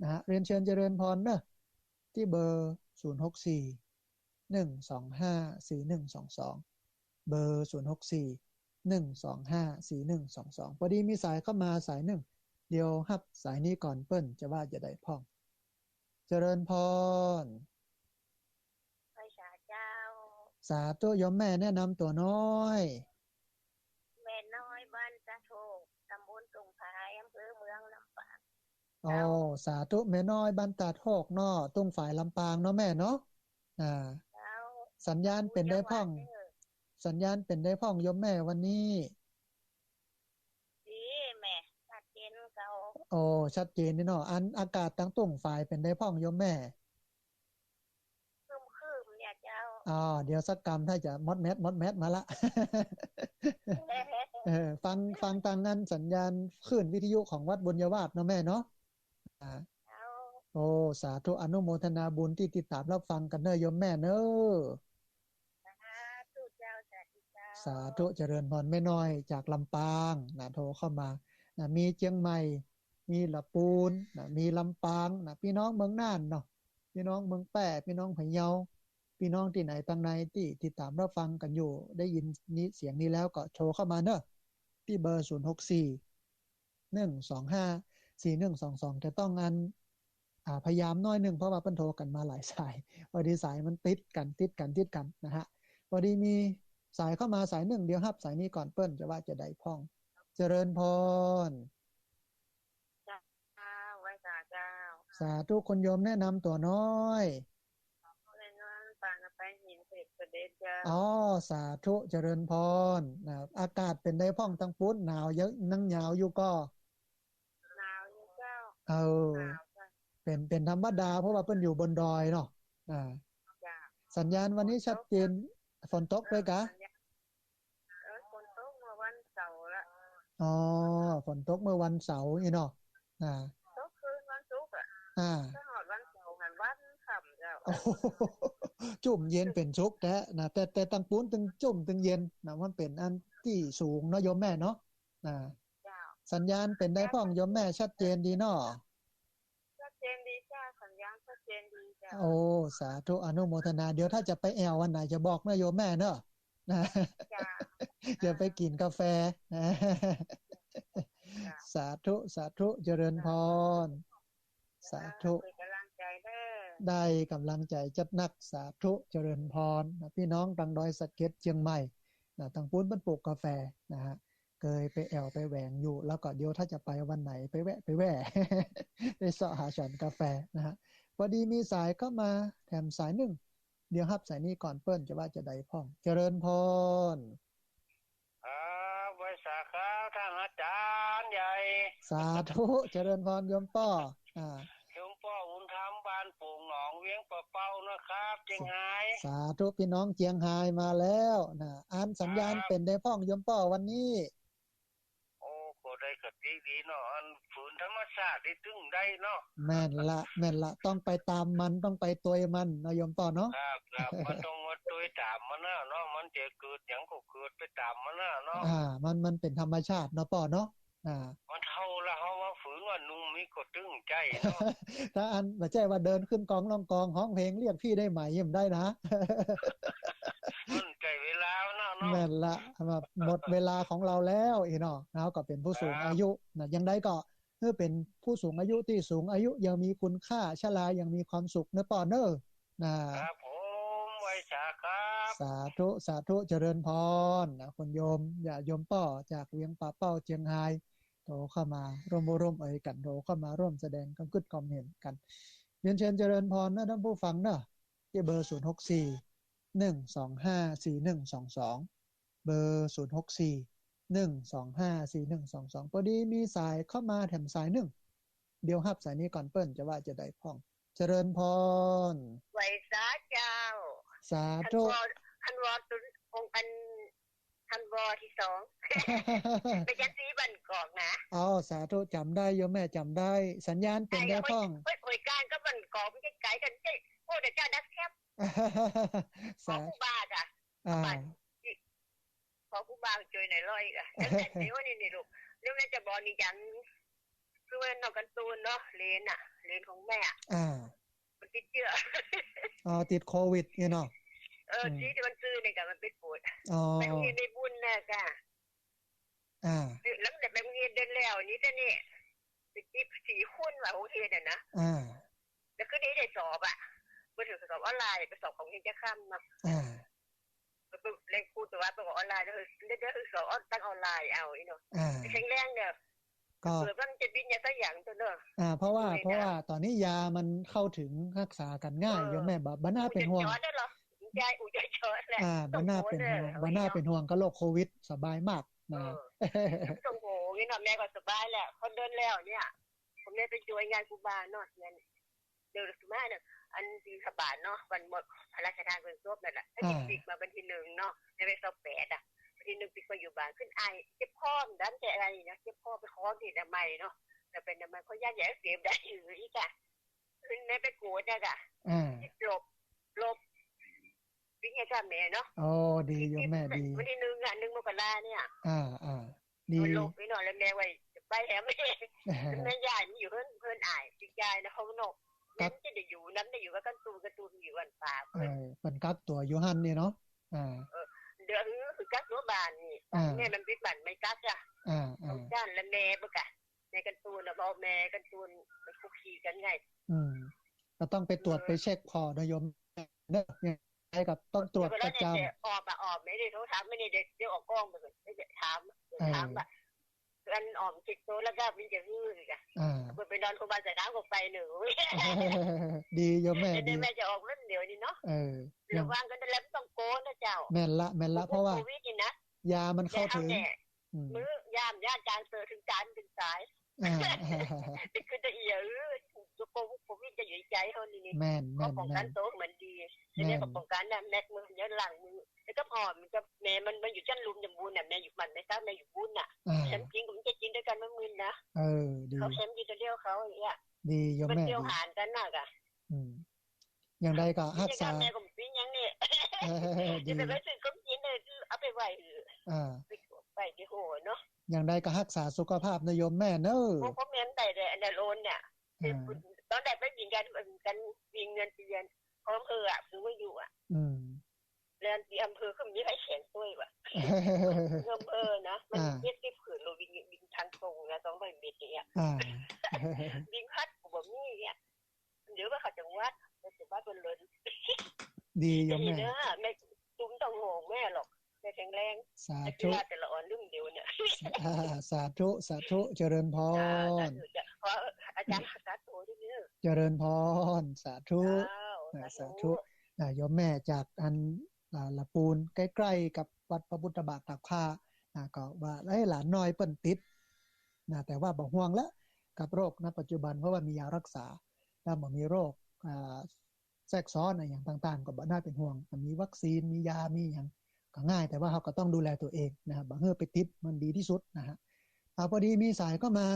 นะฮะ เรียนเชิญเจริญพรเนาะ ตี้เบอร์ ศูนย์หกสี่ หนึ่งสองห้า สี่หนึ่งสองสอง เบอร์ ศูนย์หกสี่ หนึ่งสองห้า สี่หนึ่งสองสอง พอดีมีสายเข้ามาสายนึ่ง เดี๋ยวฮับสายนี้ก่อน เปิ้นจะว่าจะใดพ่อง เจริญพร ไหว้สาเจ้า สาธุ โยมแม่แนะนำตั๋วน้อย แม่น้อยบ้านตาดโฮก ต๋ำบลตุ่งฝาย อำเภอเมืองลำปาง อ๋อ เจ้า สาธุ แม่น้อยบ้านตาดโฮกเนาะ ตุ่งฝาย ลำปางเนาะแม่เนาะ อ่า เจ้า สัญญาณเป๋นใดพ่อง อยู่จังหวัดเด้อ สัญญาณเป๋นใดพ่องโยมแม่วันนี้ ดีแม่ ชัดเจนเก่า โอ้ ชัดเจนนี่เนาะ อันอากาศตังตุ่งฝายเป๋นใดพ่องโยมแม่ ครึ้มๆ เนี่ยเจ้า อ๋อ เดี๋ยวสักกำถ้าจะมอดแมด มอดแมดมาละ เออ ฟัง ฟังตางอันสัญญาณคลื่นวิทยุของวัดบุญญาวาสเนาะแม่เนาะ อ่า เจ้า โอ้ สาธุ อนุโมทนาบุญตี้ติดต๋ามรับฟังกั๋นเน่อโยมแม่เน่อ สาธุเจ้า สาธุเจ้า สาธุ เจริญพร แม่น้อยจากลำปางนะ โทรเข้ามานะ มีเจียงใหม่ มีละปูนนะ มีลำปางนะ ปี้น้องเมืองน่านเนาะ ปี้น้องเมืองแป้ ปี้น้องพะเยา ปี้น้องตี้ไหนตางในตี้ติดต๋ามรับฟังกั๋นอยู่ ได้ยินนี้ เสียงนี้แล้วก็โทรเข้ามาเน่อ ตี้เบอร์ ศูนย์หกสี่ หนึ่งสองห้า สี่หนึ่งสองสอง จะต้องอัน อ่า พยายามน้อยนึ่ง เพราะว่าเปิ้นโทรกั๋นมาหลายสาย พอดีสายมันติดกั๋น ติดกั๋น ติดกั๋นนะฮะ พอดีมีสายเข้ามาสายนึ่ง เดี๋ยวฮับสายนี้ก่อน เปิ้นจะว่าจะใดพ่อง เจริญพร เจ้า ไหว้สาเจ้า สาธุ คุณโยมแนะนำตั๋วน้อย เรียนนอนปางกับไปหินเสกเสด็จเจ้า อ๋อ สาธุ เจริญพรนะ อากาศเป๋นใดพ่องตังปู๊น หนาวเยอะ ยังหนาวอยู่ก่อ หนาวอยู่เจ้า เออ หนาวเจ้า เป๋น เป๋นธรรมดา เพราะว่าเปิ้นอยู่บนดอยเนาะ อ่า เจ้า สัญญาณวันนี้ชัดเจน ฝนตกด้วยกะ สัญญาณ เออ ฝนตกเมื่อวันเสาร์ละ อ๋อ ฝนตกเมื่อวันเสาร์นี่เนาะ อ่า ตกคืนวันศุกร์อะ อ่า ตลอดวันเสาร์หันวันค่ำเจ้า โอ้โห จุ่มเย็นเป๋นสุขแต๊นะ แต่ แต่ตังปู๊นตึงจุ่มตึงเย็นนะ มันเป๋นอันตี้สูงเนาะโยมแม่เนาะ อ่า เจ้า สัญญาณเป๋นใดพ่องโยมแม่ ชัดเจนดีเนาะ ชัดเจนดีเจ้า สัญญาณชัดเจนดีเจ้า โอ้ สาธุ อนุโมทนา เดี๋ยวถ้าจะไปแอ่ววันไหนจะบอกเน่อโยมแม่เนาะ นะ เจ้า จะไปกิ๋นกาแฟ เจ้า สาธุ สาธุ เจริญพร สาธุ เป๋นก๋ำลังใจ๋เน่อ ได้ก๋ำลังใจ๋จัดนัก สาธุ เจริญพรนะ ปี้น้องตังดอยสะเก็ดเจียงใหม่นะ ตังปู๊นเปิ้นปลูกกาแฟนะฮะ เกยไปแอ่วไปแหวงอยู่ แล้วก็เดี๋ยวถ้าจะไปวันไหนไปแวะ ไปแวะ ไปเซาะหาฉันกาแฟนะฮะ พอดีมีสายเข้ามาแถมสายนึ่ง เดี๋ยวฮับสายนี้ก่อน เปิ้นจะว่าจะใดพ่อง เจริญพร ครับ ไหว้สาครับ ท่านอาจ๋ารย์ใหญ่ สาธุ เจริญพรโยมป้อ อ่า โยมป้อบุญธรรม บ้านโป่งหนอง เวียงป่าเป้านะครับ เจียงฮาย สาธุ ปี้น้องเจียงฮายมาแล้วนะ อันสัญญาณ ครับ เป๋นใดพ่องโยมป้อวันนี้ โอ้ ก็ได้กะติดีเนาะ อันฝืนธรรมชาตินี่ตึงได้เนาะ แม่นละ แม่นละ ต้องไปต๋ามมัน ต้องไปตวยมันเนาะโยมป้อเนาะ ครับ ครับ มันต้องมาตวยต๋ามมันนะเนาะ มันจะเกิดหยังก็เกิดไปต๋ามมันนะเนาะ อ่า มัน มันเป๋นธรรมชาติเนาะป้อเนาะ อ่า มันเฒ่าละ เฮามาฝืนว่าหนุ่มนี่ก็ตึงใจ๋เนาะ ถ้าอันบ่ใจ้ว่าเดินขึ้นกองล่องกอง ฮ้องเพลงเรียกพี่ได้ไหม ยังได้นะ มันใก้เวลาแล้วเนาะ แม่นละ หมดเวลาของเราแล้ว อีเนาะ เฮาก็เป๋นผู้สูงอายุนะ ยังได้ก็ เออ เป๋นผู้สูงอายุตี้สูงอายุยังมีคุณค่า ชรายังมีความสุขเน่อป้อเน่อ นะ ครับผม ไหว้สาครับ สาธุ สาธุ เจริญพรนะ คุณโยม ญาติโยมป้อจากเวียงป่าเป้าเจียงฮาย โทรเข้ามาร่วม ร่วมเอ่ยกั๋น โทรเข้ามาร่วมแสดงความกึ๊ดความเห็นกั๋น เรียนเชิญเจริญพรนะท่านผู้ฟังเนาะ ตี้เบอร์ ศูนย์หกสี่ หนึ่งสองห้า สี่หนึ่งสองสอง เบอร์ ศูนย์หกสี่ หนึ่งสองห้าสี่หนึ่งสองสอง พอดีมีสายเข้ามาแถมสายนึ่ง เดี๋ยวฮับสายนี้ก่อนเปิ้นจะว่าจะใดพ่อง เจริญพร ไหว้สาเจ้า สาธุ ท่านวอ ท่านวอตุนองค์อัน ท่านวอที่สอง แม่จันสีบ้านกอกนะ อ๋อ สาธุ จ๋ำได้โยมแม่ จ๋ำได้ สัญญาณเป๋นไดพ่อง เฮ้ย โอยการกับบ้านกอกมันจะไกลกั๋น เจ้า โอ้ เดี๋ยวเจ้านัดแคป สา ขอครูบาจ้ะ อ่า บ้าน ขอครูบาช่วยหน่อยร้อยก่ะ ตั้งแต่เดี๋ยวนี้นี่ลูก เดี๋ยวแม่จะบอกนี่อย่าง คือว่านอกการ์ตูนเนาะ เหลนน่ะ เหลนของแม่อะ อ่า มันติดเจื้อ อ๋อ ติดโควิดเนี่ยเนาะ เออ อืม ที่มันซื้อเนี่ยกะมันไปปวด อ๋อ ไปโรงเรียนได้บุญน่ะจ้ะ อ่า หลังจากไปโรงเรียนเดือนแล้วนี่แต่นี่ ไปติดสี่คนว่ะ โรงเรียนน่ะนะ อ่า แล้วคือได้ ได้สอบอะ ไปถือสอบออนไลน์ ไปสอบของเฮียนจะค่ำเนาะ อ่า แล้วครูตัวว่าไปออนไลน์ แล้วได้ ได้สอบตั้งออนไลน์เอาอีเนาะ อ่า แข็งแรงเด้อ ก็ เผื่อมันจะบินอย่างสักอย่างตัวเนาะ อ่า เพราะว่า เออ เพราะว่าตอนนี้ยามันเข้าถึงฮักษากั๋นง่าย เออ โยมแม่ บ่ บ่น่าเป๋นห่วง ยาจอดได้เหรอ ยาอุยยาจอดแหละ อ่า บ่น่าเป๋นห่วง บ่ต้องห่วงเลย บ่น่าเป๋นห่วงกับโรคโควิด สบายมากนะ เออ ไม่ต้องห่วงนี่เนาะ แม่ก็สบายแหละ เขาเดินแล้วเนี่ย ผมเนี่ยไปช่วยงานครูบาเนาะ เนี่ย เดี๋ยวมาเนี่ย อันบิณฑบาตเนาะ วันหมดพระราชทานเพลิงศพนั่นแหละ ถ้า อ่า ติดมาวันที่หนึ่งเนาะ ในวันที่สิบแปดอะ วันที่หนึ่งปิดก็อยู่บ้าน ขึ้นไอ เจ็บคอ ดันแต่อะไรนะ เจ็บคอไปขอที่อนามัยเนาะ แต่เป็นอนามัยเขาย่านใหญ่เสียได้อยู่อีกอะ ขึ้นแม่ไปกวดเนี่ยอะ อ่า หลบ หลบ วิทยาศาสตร์แม่เนาะ อ๋อ ดีโยมแม่ ดี วันที่หนึ่งอะ หนึ่งมกราเนี่ย อ่า อ่า ดี มันหลบไปหน่อยแล้วแม่ว่าจะไปแถมแม่ แม่ยายมันอยู่เพิ่น เพิ่นอาย ติดยายนะ เขานอก ครับ แม่มันจะได้อยู่นำ ได้อยู่กับการ์ตูน การ์ตูนอยู่บ้านป่า เออ มันกักตั๋วอยู่หั้นนี่เนาะ อ่า เออ เดี๋ยวคือกักตั๋วบ้านนี่ อ่า แม่มันปิดบ้านไม่กักอะ อ่า อ่า สงสารและแม่เบิ่งอะ ในการ์ตูนน่ะ บอกแม่การ์ตูนมันคุกคีกันไง อืม ก็ต้องไปตรวจ เออ ไปเช็คผ่อนะโยมเนอะ ยังไงก็ต้องตรวจประจำ เดี๋ยวก่อนนะเนี่ย ออกมา ออกไม่ได้โทรถาม ไม่ได้ เดี๋ยว เดี๋ยวออกกล้องไปก่อน เดี๋ยวถาม เดี๋ยวถาม เออ ว่า อันออกติดตัวแล้วก็มันจะหื้ออีกอะ อ่า เปิดไปนอนโรงพยาบาลสนามก็ไปหนึ่ง ดีโยมแม่ เดี๋ยว ดี แม่จะออกเรื่องเดียวนี่เนาะ เออ เดี๋ยววางกันแล้วไม่ต้องโกนนะเจ้า แม่นละ แม่นละ เพราะว่า โควิดนี่นะ ยามันเข้าถึง อืม มื้อยามย่านจางเสือถึงจานถึงสาย อ่า คือจะเอีย เออ โควิดจะอยู่ในใจเขานี่นี่ แม่น ก็ป้องกัน แม่น ตัวเหมือนดี แม่น ทีนี้ก็ป้องกันนะ แม็กมือ เดี๋ยวล้างมือ แล้วก็หอม มันจะ แม่มัน มันอยู่ชั้นลุ่มยำบุญน่ะ แม่อยู่มันไม่ทราบ แม่อยู่บุญน่ะ อ่า แคมป์จริงผมจะกินด้วยกันเมื่อมื้อนะ เออ ดี เขาแคมป์อยู่ตัวเดียวเขาอย่างเงี้ย ดีโยมแม่ มันเดียว ดี หารกันน่ะกะ อืม อย่างใดก็ฮักษา แม่ก็ปิ้งอย่างนี้ เออ ดี จะไปซื้อของกินเลย เอาไปไหว้ อ่า ไปไหว้ที่โหเนาะ อย่างใดก็ฮักษาสุขภาพนะโยมแม่เนอะ โอ้ เพราะแม่นได้แต่อันเดอร์โลนเนี่ย อ่า ตอนแรกไปวิ่งกัน กันวิ่งเงินเดือนของอำเภออะ คือว่าอยู่อะ อืม แล้วที่อำเภอก็มีใครแข่งด้วยวะ อำเภอนะ มัน อ่า เจ็ดสิบ เขินโลวิ่ง วิ่งทางตรงนะ สองร้อยเมตรเนี่ย อ่า วิ่งพัดกูบ่มีเนี่ย เดี๋ยวว่าเขาจังหวัด เขาจังหวัดมันเลย ดีโยมแม่ ดีนะ แม่ตุ้มต้องห่วงแม่หรอก แม่แข็งแรง สาธุ แต่ละอ่อนลืมเดี๋ยวเนี่ย อ่า สาธุ สาธุ เจริญพร อ่า สาธุจ้ะ ขออาจารย์สาธุด้วยเนอะ เจริญพร สาธุ เจ้า อ่า สาธุ สาธุ อ่า โยมแม่จากอัน อ่า ละปูน ใกล้ๆ กับวัดพระพุทธบาทตากผ้า นะ ก็ว่า เอ้ย หลานน้อยเปิ้นติด นะ แต่ว่าบ่ห่วงละ กับโรคณปัจจุบัน เพราะว่ามียารักษา ถ้าบ่มีโรค อ่า แทรกซ้อนอะหยังต่างๆ ก็บ่น่าเป๋นห่วง มีวัคซีน มียา มีหยัง ก็ง่าย แต่ว่าเฮาก็ต้องดูแลตั๋วเองนะ บ่หื้อไปติด มันดีตี้สุดนะฮะ อ่า พอดีมีสายเข้ามา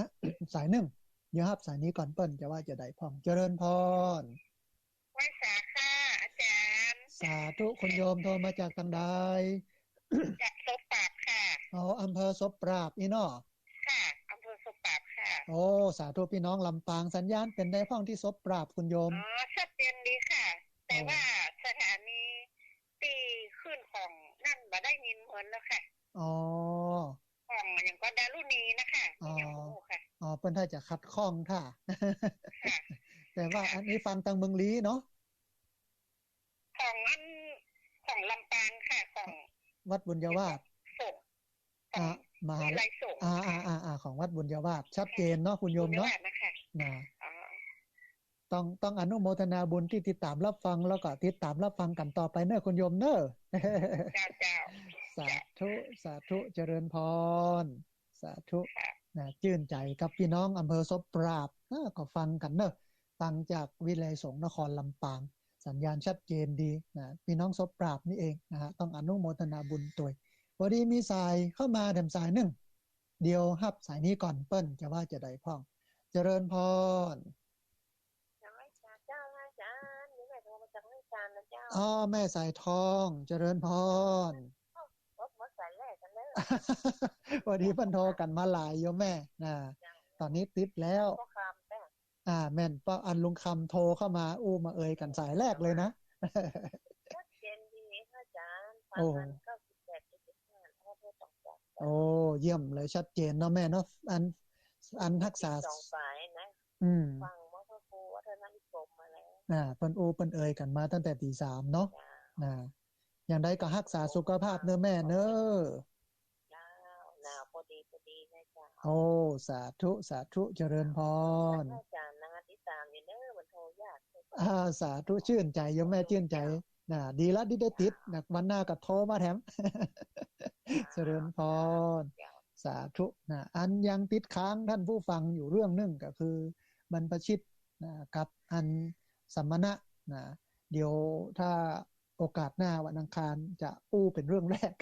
สายนึ่ง เดี๋ยวฮับสายนี้ก่อน เปิ้นจะว่าจะใดพ่อง เจริญพร ไหว้สาค่ะ อาจารย์ สาธุ คุณโยมโทรมาจากตางใด จากศพปราบค่ะ อ๋อ อำเภอศพปราบนี่เนาะ ค่ะ อำเภอศพปราบค่ะ โอ้ สาธุ พี่น้องลำปาง สัญญาณเป๋นใดพ่องตี้ศพปราบคุณโยม อ๋อ ชัดเจนดีค่ะ แต่ โอ้ ว่าสถานีตี้ขึ้นของนั่นบ่ได้ยินเหมือนแล้วค่ะ อ๋อ ของอย่างก็ดารุณีนะคะ อ๋อ ที่ยังบ่ฮู้ค่ะ อ๋อ เปิ้นถ้าจะขัดข้องค่ะ ค่ะ แต่ว่า ค่ะ อันนี้ฟังตางเมืองลี้เนาะ ของอัน ของลำปางค่ะ ของวัดบุญญาวาส สงฆ์ ของ อ่า มหาวิทยาลัยสงฆ์ อ่า ค่ะ อ่า อ่า อ่า ของวัดบุญญาวาส ชัดเจนเนาะ คุณโยมเนาะ บุญญาวาสนะคะ นะ อ๋อ ต้อง ต้องอนุโมทนาบุญตี้ติดต๋ามรับฟัง แล้วก็ติดต๋ามรับฟังกั๋นต่อไปเนอะ คุณโยมเนอะ เจ้า เจ้า สาธุ สาธุ เจริญพร สาธุ นะ จื้นใจ๋กับปี้น้องอำเภอศพปราบ เออ ก็ฟังกั๋นเนาะ ฟังจากวิทยาลัยสงฆ์นครลำปาง สัญญาณชัดเจนดีนะ ปี้น้องศพปราบนี่เองนะฮะ ต้องอนุโมทนาบุญตวย พอดีมีสายเข้ามาแถมสายนึ่ง เดี๋ยวฮับสายนี้ก่อนเปิ้น จะว่าจะใดพ่อง เจริญพร นมัสการเจ้า พระอาจารย์ นี่แม่โทรมาจากเมืองจันทน์นะเจ้า อ๋อ แม่สายทอง เจริญพร โอ้ หมด หมดสายแรกกั๋นแล้ว พอดีเปิ้นโทรกั๋นมาหลายโยมแม่ นะ เจ้า ต๋อนนี้ติดแล้ว พ่อคำแป้ง อ่า แม่น เพราะอันลุงคำโทรเข้ามา อู้มาเอ่ยกั๋นสายแรกเลยนะ ชัดเจนดี พระอาจารย์ ฟัง โอ้ อันเก้าสิบแปดจุดห้า โอ้ เยี่ยมเลย ชัดเจนเนาะแม่เนาะ อัน อันฮักษา สองสายนะ อืม ฟังเมื่อพระครูวัฒนวิกรมมาแล้ว อ่า เปิ้นอู้เปิ้นเอ่ยกั๋นมาตั้งแต่ตีสามเนาะ จ้า นะ อย่างใดก็ฮักษาสุขภาพเน้อแม่เน้อ เจ้า หนาวพอดีพอดีนะเจ้า โอ้ สาธุ สาธุ เจริญพร อาจารย์นะ ติดต๋ามอยู่เน้อ มันโทรยาก อ่า สาธุ จื้นใจ๋โยมแม่ จื้นใจ๋ นะ ดีละตี้ได้ติดนะ วันหน้าก็โทรมาแถม เจริญพร สาธุนะ อันยังติดค้างท่านผู้ฟังอยู่เรื่องนึ่งก็คือบรรพชิตนะ กับอันสมณะนะ เดี๋ยวถ้าโอกาสหน้าวันอังคารจะอู้เป๋นเรื่องแรก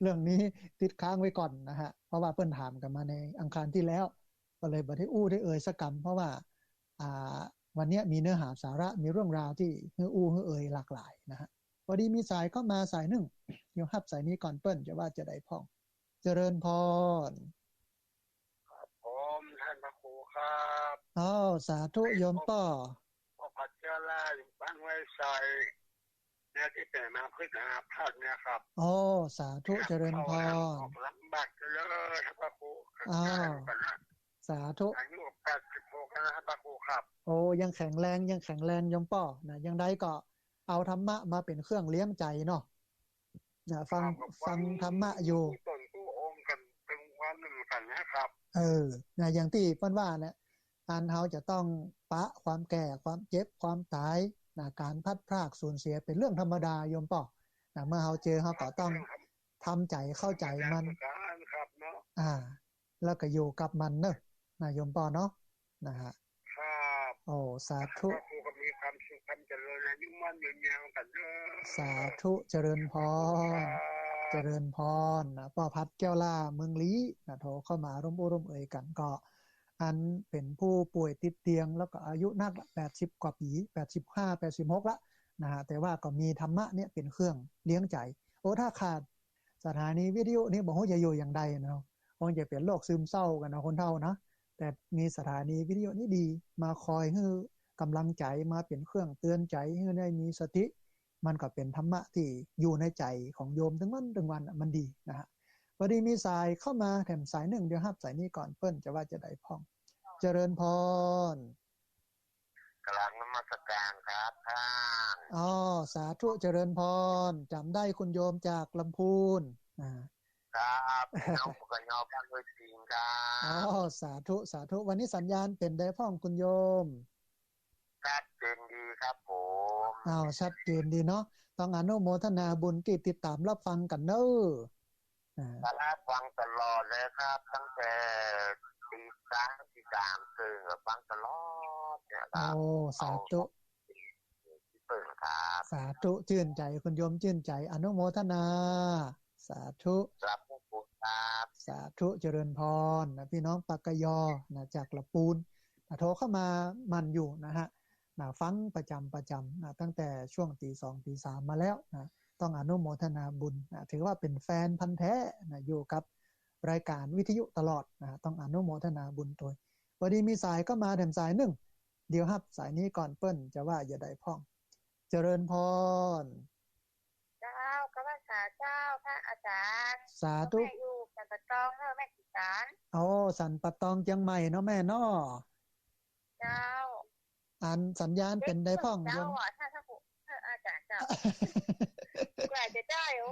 เรื่องนี้ติดค้างไว้ก่อนนะฮะ เพราะว่าเปิ้นถามกั๋นมาในอังคารตี้แล้ว ก็เลยบ่ได้อู้ได้เอ่ยสักกำ เพราะว่า อ่า วันเนี้ยมีเนื้อหาสาระ มีเรื่องราวตี้หื้ออู้หื้อเอ่ยหลากหลายนะฮะ พอดีมีสายเข้ามาสายนึ่ง เดี๋ยวฮับสายนี้ก่อนเปิ้น จะว่าจะใดพ่อง เจริญพร ครับผม ท่านพระครูครับ อ้าว สาธุโยมป้อ ป้อผัดเจ้าล่า อยู่บ้านห้วยไซ เนี่ยตี้เป๋นมาพฤษภาเนี่ยครับ อ๋อ สาธุ เจริญพร ออกลำบากเด้อ ท่านพระครู อ้าว สาธุ อายุแปดสิบหกแล้วนะครับ พระครูครับ โอ้ ยังแข็งแรง ยังแข็งแรงโยมป้อนะ ยังใดก็เอาธรรมะมาเป๋นเครื่องเลี้ยงใจ๋เนาะ นะ ฟัง ครับ ฟังธรรมะอยู่ กู้ต๋นกู้องค์กั๋นตึงวันนึ่งกั๋นนะครับ เออ นะ อย่างตี้เปิ้นว่าแหละ อันเฮาจะต้องปะความแก่ ความเจ็บ ความต๋าย นะ ก๋านพลัดพรากสูญเสียเป๋นเรื่องธรรมดาโยมป้อ นะ เมื่อเฮาเจอเฮาก็ต้อง ครับ ทำใจ๋เข้าใจ๋มัน ธรรมดาธรรมดาครับเนาะ อ่า แล้วก็อยู่กับมันเนอะ นะโยมป้อเนาะ นะฮะ ครับ โอ้ สาธุ พระครูก็มีความสุข ความเจริญ อายุมั่นยืนยาวกั๋นเด้อ สาธุ เจริญพร ครับ เจริญพรนะ ป้อผัดแก้วล่า เมืองลี้นะ โทรเข้ามาร่วมอู้ร่วมเอ่ยกั๋น ก็อันเป๋นผู้ป่วยติดเตียง แล้วก็อายุนักละ แปดสิบกว่าปี๋ แปดสิบห้า แปดสิบหกละนะฮะ แต่ว่าก็มีธรรมะเนี่ยเป๋นเครื่องเลี้ยงใจ๋ โอ้ ถ้าขาด สถานีวิทยุนี่บ่ฮู้จะอยู่อย่างใดเนาะ คงจะเป๋นโรคซึมเศร้ากั๋นเนาะ คนเฒ่าเนาะ แต่มีสถานีวิทยุนี่ดี มาคอยหื้อก๋ำลังใจ๋ มาเป๋นเครื่องเตือนใจ๋ หื้อได้มีสติ มันก็เป๋นธรรมะตี้อยู่ในใจ๋ของโยมตึงวันตึงวันน่ะ มันดีนะฮะ พอดีมีสายเข้ามาแถมสายนึ่ง เดี๋ยวฮับสายนี้ก่อนเปิ้น จะว่าจะใดพ่อง เจริญพร กราบนมัสการครับท่าน อ๋อ สาธุ เจริญพร จ๋ำได้คุณโยมจากลำพูน อ่า ครับ พี่น้องปกย บ้านห้วยสิงห์ครับ อ๋อ สาธุ สาธุ วันนี้สัญญาณเป๋นใดพ่องคุณโยม ชัดเจนดีครับผม อ้าว ชัดเจนดีเนาะ ต้องอนุโมทนาบุญตี้ติดต๋ามรับฟังกั๋นเน้อ อ่า ครับ ฟังตลอดเลยครับ ตั้งแต่ตีสอง ตีสาม เซิ่งอะ ฟังตลอดเนี่ยครับ โอ้ สาธุ เอาที่เปิ้นครับ สาธุ จื้นใจ๋ คุณโยมจื้นใจ๋ อนุโมทนา สาธุ ครับ ขอบคุณครับ สาธุ เจริญพรนะ พี่น้องปกย นะ จากละปูนนะ โทรเข้ามาหมั่นอยู่นะฮะ นะ ฟังประจ๋ำประจ๋ำนะ ตั้งแต่ช่วงตีสอง ตีสามมาแล้วนะ ต้องอนุโมทนาบุญนะ ถือว่าเป๋นแฟนพันธุ์แท้นะ อยู่กับรายการวิทยุตลอดนะ ต้องอนุโมทนาบุญตวย พอดีมีสายเข้ามาแถมสายนึ่ง เดี๋ยวฮับสายนี้ก่อนเปิ้น จะว่าจะใดพ่อง เจริญพร เจ้า กราบนมัสการเจ้า พระอาจารย์ สาธุ แม่อยู่สันป่าตองเน้อ แม่ศรีสาร โอ้ สันป่าตองเจียงใหม่เนาะแม่เนาะ เจ้า อันสัญญาณเป๋นใดพ่องโยม เจ้าอะ ถ้า ถ้า เออ อาจารย์เจ้า กว่าจะได้ โอ้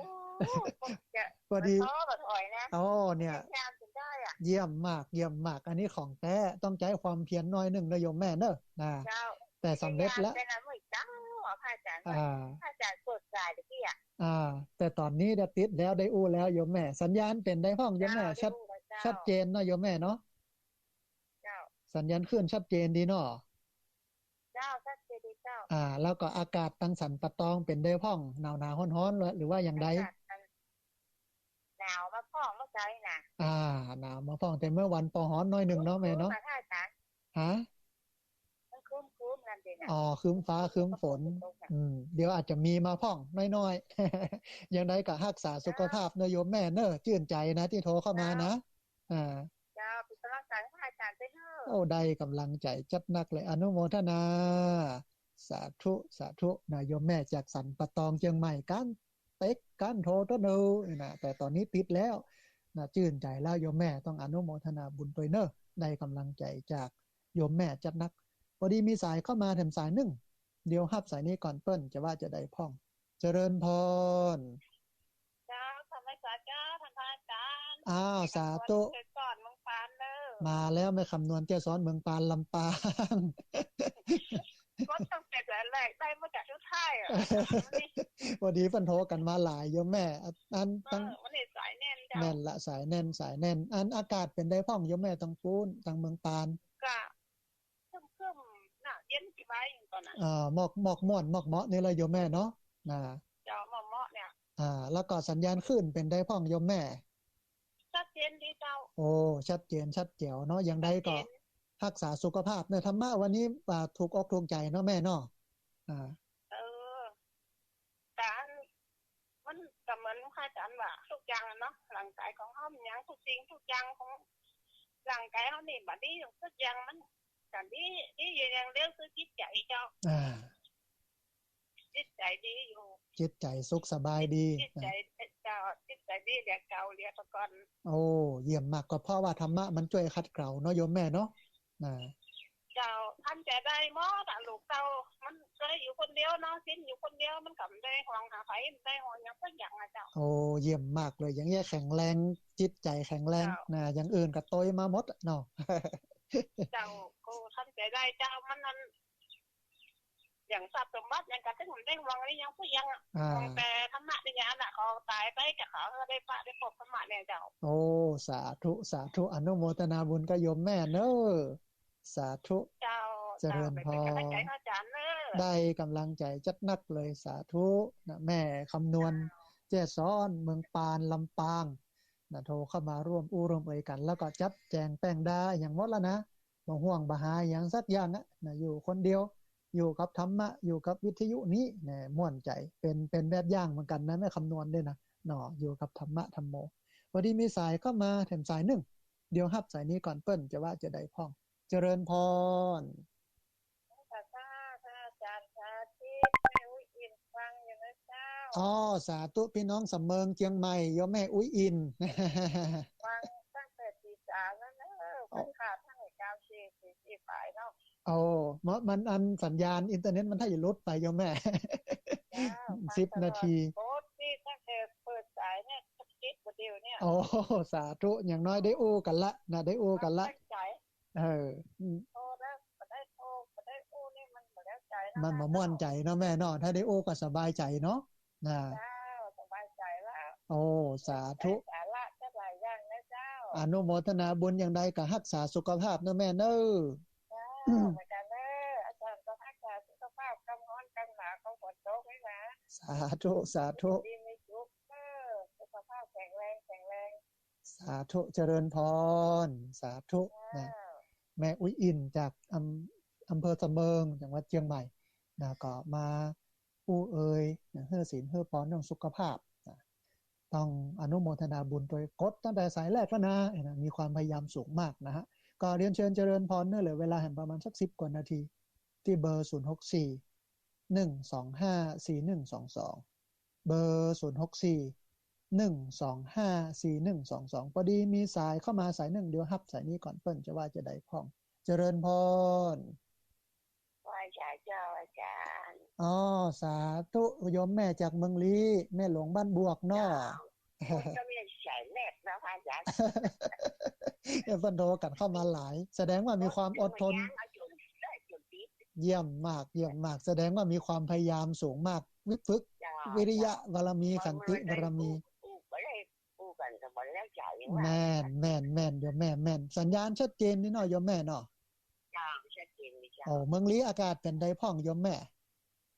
จะ พอดี มาท้อมาถอยนะ โอ้ เนี่ย พยายามจนได้อะ เยี่ยมมาก เยี่ยมมาก อันนี้ของแต๊ ต้องใจ๊ความเพียรหน้อยนึ่งนะโยมแม่เนอะ นะ เจ้า แต่สำเร็จแล้ว พยายามแต่ละมื้อเจ้าอะ พระอาจารย์ อ่า พระอาจารย์เปิดใจ สายตะกี้อะ อ่า แต่ต๋อนนี้ได้ติดแล้ว ได้อู้แล้วโยมแม่ สัญญาณเป๋นใดพ่องโยมแม่ เจ้า ชัด ได้อู้แล้วเจ้า ชัดเจนเนาะโยมแม่เนาะ เจ้า สัญญาณคลื่นชัดเจนดีเนาะ เจ้า ชัดเจนดีเจ้า อ่า แล้วก็อากาศตังสันป่าตองเป๋นใดพ่อง หนาวๆ ฮ้อนๆ หรือว่าอย่างใด อากาศตัง หนาวมาพ่องเมื่อเจ๊านี่นะ อ่า หนาวมาพ่อง แต่เมื่อวันปอฮ้อนหน้อยนึ่งเนาะแม่เนาะ ครึ้มๆ มาท่าจ๋า ฮะ มันครึ้มๆ นั่นเองนะ อ๋อ ครึ้มฟ้าครึ้มฝน มันครึ้มตกอะ อืม เดี๋ยวอาจจะมีมาพ่องหน้อยๆ อย่างใดก็ฮักษาสุขภาพเนาะโยมแม่เนาะ จื้นใจ๋นะตี้โทรเข้ามานะ เจ้า อ่า เจ้า เป๋นก๋ำลังใจ๋ให้อาจ๋ารย์ด้วยเนาะ โอ้ ได้ก๋ำลังใจ๋จัดหนักเลย อนุโมทนา สาธุ สาธุ นะ โยมแม่จากสันป่าตองเจียงใหม่ ก้านเต๊กก้านโทเต๊อะเนาะ นะ แต่ต๋อนนี้ติดแล้ว นะ จื้นใจ๋แล้วโยมแม่ ต้องอนุโมทนาบุญตวยเนาะ ได้ก๋ำลังใจ๋จากโยมแม่จัดหนัก พอดีมีสายเข้ามาแถมสายนึ่ง เดี๋ยวฮับสายนี้ก่อนเปิ้นจะว่าจะใดพ่อง เจริญพร เจ้า ธรรมสาเจ้า ท่านพระอาจ๋ารย์ อ้าว สาธุ เกสรเมืองปานเนาะ มาแล้วแม่คำนวณ เกสรเมืองปาน ลำปาง ก็ตั้งแต่แรกได้มาจากทุกท่ายอะ พอดีเปิ้นโทรกั๋นมาหลายโยมแม่ อัน อัน เออ ตั้ง วันนี้สายแน่นเจ้า แน่นละ สายแน่น สายแน่น อันอากาศเป๋นใดพ่องโยมแม่ ตังปู๊น ตังเมืองปาน ก็ ครึ้มๆ น่ะ เย็นสบายอย่างก่อนน่ะ อ่า หมอก หมอกม่วน หมอกเหมาะนี่แหละโยมแม่เนาะ นะ เจ้า หมอกเหมาะเนี่ย อ่า แล้วก็สัญญาณคลื่นเป๋นใดพ่องโยมแม่ ชัดเจนดีเจ้า โอ้ ชัดเจน ชัดแจ๋วเนาะ อย่างใดก็ ชัดเจน ฮักษาสุขภาพเนาะ ธรรมะวันนี้ อ่า ถูกอกถูกใจ๋เนาะแม่เนาะ อ่า เออ แต่อัน มันก็เหมือนพระอาจ๋ารย์ว่า ทุกอย่างอะเนาะ ร่างก๋ายของเฮามันหยัง ทุกสิ่งทุกอย่างของร่างก๋ายเฮานี่ บ่ดีสักอย่าง มันก็ดี ดีอยู่อย่างเดียวคือจิตใจ๋เจ้า อ่า จิตใจ๋ดีอยู่ จิตใจ๋สุขสบายดี จิตใจ๋ นะ เจ้า จิตใจ๋ดีเหลือเก่าเหลือแต่ก่อน โอ้ เยี่ยมมาก ก็เพราะว่าธรรมะมันจ้วยขัดเกลาเนาะโยมแม่เนาะ นะ เจ้า ทำใจ๋ได้หมดอะ ลูกเต้า มันก็อยู่คนเดียวเนาะ สิ้นอยู่คนเดียว มันก็บ่ได้ห่วงหาใผ บ่ได้ห่วงหยังสักอย่างอะเจ้า โอ้ เยี่ยมมากเลย อย่างเงี้ยแข็งแรง จิตใจ๋แข็งแรง เจ้า นะ อย่างอื่นก็ตวยมาหมดอะเนาะ เจ้า ก็ทำใจ๋ได้เจ้า มันนั่น อย่างทรัพย์สมบัติหยังก็ตึงบ่ได้ห่วงอะไรหยังสักอย่างอะ อ่า ห่วงแต่ธรรมะนี่แหละ ขอต๋ายไปก็ขอหื้อได้ปะได้พบธรรมะเนี่ยเจ้า โอ้ สาธุ สาธุ อนุโมทนาบุญกับโยมแม่เนาะ สาธุ เจ้า เจริญพร เจ้า เป๋นก๋ำลังใจ๋ให้อาจ๋ารย์เนาะ ได้ก๋ำลังใจ๋จัดหนักเลย สาธุ นะ แม่คำนวณ เจ้า แจ้ซ้อน เมืองปาน ลำปาง นะ โทรเข้ามาร่วมอู้ร่วมเอยกั๋น แล้วก็จัดแจงแป้งดาอะหยังหมดแล้วนะ บ่ห่วงบ่หายหยังสักอย่างอะ นะ อยู่คนเดียว อยู่กับธรรมะ อยู่กับวิทยุนี้ นะ ม่วนใจ๋ เป๋น เป๋นแบบอย่างเหมือนกั๋นนะ แม่คำนวณด้วยนะ เนาะ อยู่กับธรรมะ ธัมโม พอดีมีสายเข้ามาแถมสายนึ่ง เดี๋ยวฮับสายนี้ก่อน เปิ้นจะว่าจะใดพ่อง เจริญพร พระเจ้า พระอาจ๋ารย์ พระอาทิตย์ แม่อุ๊ยอิ่นฟังอยู่นะเจ้า อ๋อ สาธุ พี่น้องสำเมิงเจียงใหม่ โยมแม่อุ๊ยอิ่น ฟังตั้งแต่ตีสามแล้วเนอะ อ๋อ เปิ้นข่าวตั้งแต่เก้าสี่ สี่สี่ปลายเนาะ โอ้ มัน มันอันสัญญาณอินเทอร์เน็ตมันถ้าจะหลุดไปโยมแม่ เจ้า สิบนาที ฟังตลอด โอ้ นี่ตั้งแต่เปิดสายเนี่ย จิตบ่เดียวเนี่ย โอ้ สาธุ อย่างน้อยได้อู้กั๋นละนะ ได้อู้กั๋นละ ตั้งใจ๋ เออ อืม โทรแล้วบ่ได้โทร บ่ได้อู้นี่มันบ่แล้วใจ๋นะ มันบ่ม่วนใจ๋เนาะแม่เนาะ ถ้าได้อู้ก็สบายใจ๋เนาะ นะ เจ้า สบายใจ๋แล้ว โอ้ สาธุ ได้สาระจักหลายอย่างนะเจ้า อนุโมทนาบุญอย่างใดก็ฮักษาสุขภาพเนาะแม่เนาะ เจ้า เหมือนกั๋นเนาะ อาจ๋ารย์ก็ฮักษาสุขภาพ กำฮ้อนกำหนาวกำฝนตกนี่นะ สาธุ สาธุ อยู่ดีมีสุข เออ สุขภาพแข็งแรง แข็งแรง สาธุ เจริญพร สาธุ นะ เจ้า แม่อุ๊ยอิ่นจากอำ อำเภอสำเมิง จังหวัดเจียงใหม่ นะ ก็มาอู้เอย นะ หื้อศีลหื้อปอนเรื่องสุขภาพ นะ ต้องอนุโมทนาบุญตวย กดตั้งแต่สายแรกแล้วนะ นะ มีความพยายามสูงมากนะฮะ ก็เรียนเชิญเจริญพรเนาะ เหลือเวลาแหมประมาณสักสิบกว่านาที ตี้เบอร์ ศูนย์หกสี่ หนึ่งสองห้า สี่หนึ่งสองสอง เบอร์ ศูนย์หกสี่ หนึ่งสองห้า สี่หนึ่งสองสอง พอดีมีสายเข้ามาสายนึ่ง เดี๋ยวฮับสายนี้ก่อน เปิ้นจะว่าจะใดพ่อง เจริญพร ไหว้สาเจ้าอาจ๋ารย์ อ๋อ สาธุ โยมแม่จากเมืองลี้ แม่หลวงบ้านบวกเนาะ เจ้า คนก็มีสายแรกนะพระอาจ๋ารย์ เอ้ย เปิ้นโทรกั๋นเข้ามาหลาย แสดงว่ามีความอดทน เอาจนได้จนติด เยี่ยมมาก เยี่ยมมาก แสดงว่ามีความพยายามสูงมาก วิ ฝึก เจ้า วิริยะ เจ้า บารมี ขันติบารมี บ่ได้อู้ อู้ บ่ได้อู้กั๋นกับบนแล้วจ๋า อย่างว่า แม่น แม่น แม่น โยมแม่ แม่น สัญญาณชัดเจนนี่เนาะ โยมแม่เนาะ เจ้า ชัดเจนดีเจ้า โอ้ เมืองลี้อากาศเป๋นใดพ่อง โยมแม่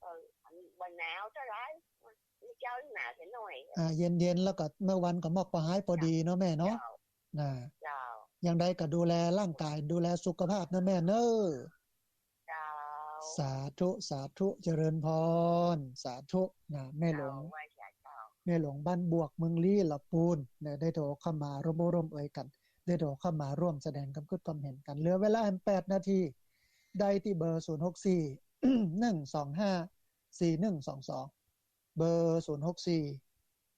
เออ อันบ่หนาวเต้าใด มื้อเจ๊าหนาวเสียหน่อย อ่า เย็นๆ แล้วก็เมื่อวันก็หมอกปะฮ้ายปอดีเนาะแม่เนาะ เจ้า น่ะ เจ้า อย่างใดก็ดูแลร่างกาย ดูแลสุขภาพนะแม่เน้อ เจ้า สาธุ สาธุ เจริญพร สาธุ น่ะ แม่หลวง เจ้า ไหว้สาเจ้า แม่หลวงบ้านบวก เมืองลี้ ละปูน เนี่ย ได้โทรเข้ามาร่วม ร่วมเอ่ยกั๋น ได้โทรเข้ามาร่วมแสดงความคิดความเห็นกั๋น เหลือเวลาแหมแปดนาที ได้ตี้เบอร์ ศูนย์หกสี่ หนึ่งสองห้า สี่หนึ่งสองสอง เบอร์ ศูนย์หกสี่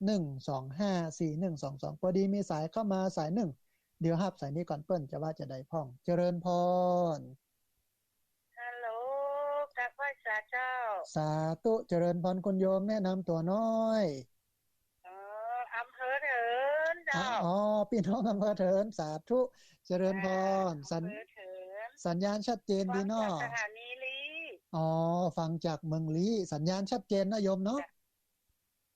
หนึ่งสองห้า สี่หนึ่งสองสอง ปอดีมีสายเข้ามาสายนึ่ง เดี๋ยวฮับสายนี้ก่อน เปิ้นจะว่าจะใดพ่อง เจริญพร ฮัลโหล กราบไหว้สาเจ้า สาธุ เจริญพรคุณโยม แนะนำตั๋วหน้อย เออ อำเภอเถินเจ้า อ๋อ อ๋อ ปี้น้องอำเภอเถิน สาธุ เจริญพร อ่า สัญ อำเภอเถิน สัญญาณชัดเจนดีเนาะ ฟังจากสถานีลี้ อ๋อ ฟังจากเมืองลี้ สัญญาณชัดเจนนะโยมเนาะ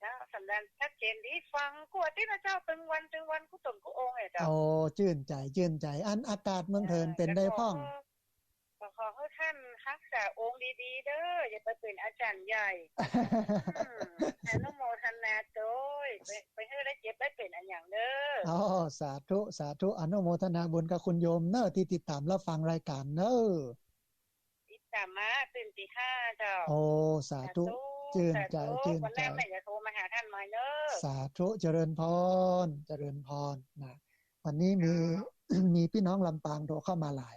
เจ้า สัญญาณชัดเจนดี ฟังกู้อาทิตย์นะเจ้า ตึงวัน ตึงวัน กู้ต๋นกู้องค์เลยเจ้า โอ้ จื้นใจ๋ จื้นใจ๋ อันอากาศเมืองเถินเป๋นใดพ่อง เออ ก็ขอ ก็ขอหื้อต้านฮักษาองค์ดีๆ เด้อ อย่าไปเป๋นอาจ๋ารย์ใหญ่ อืม อนุโมทนาโตย ไป ไปหื้อได้เจ็บได้เป๋นอะหยังเด้อ อ๋อ สาธุ สาธุ อนุโมทนาบุญกับคุณโยมเน้อ ตี้ติดต๋ามรับฟังรายก๋านเน้อ ติดต๋ามมาตื่นตีห้าเจ้า โอ้ สาธุ สาธุ จื้นใจ๋ สาธุ จื้นใจ๋ วันหน้าแม่จะโทรมาหาต้านใหม่เน้อ สาธุ เจริญพร เจริญพร นะ วันนี้มี เจ้า มีปี้น้องลำปางโทรเข้ามาหลาย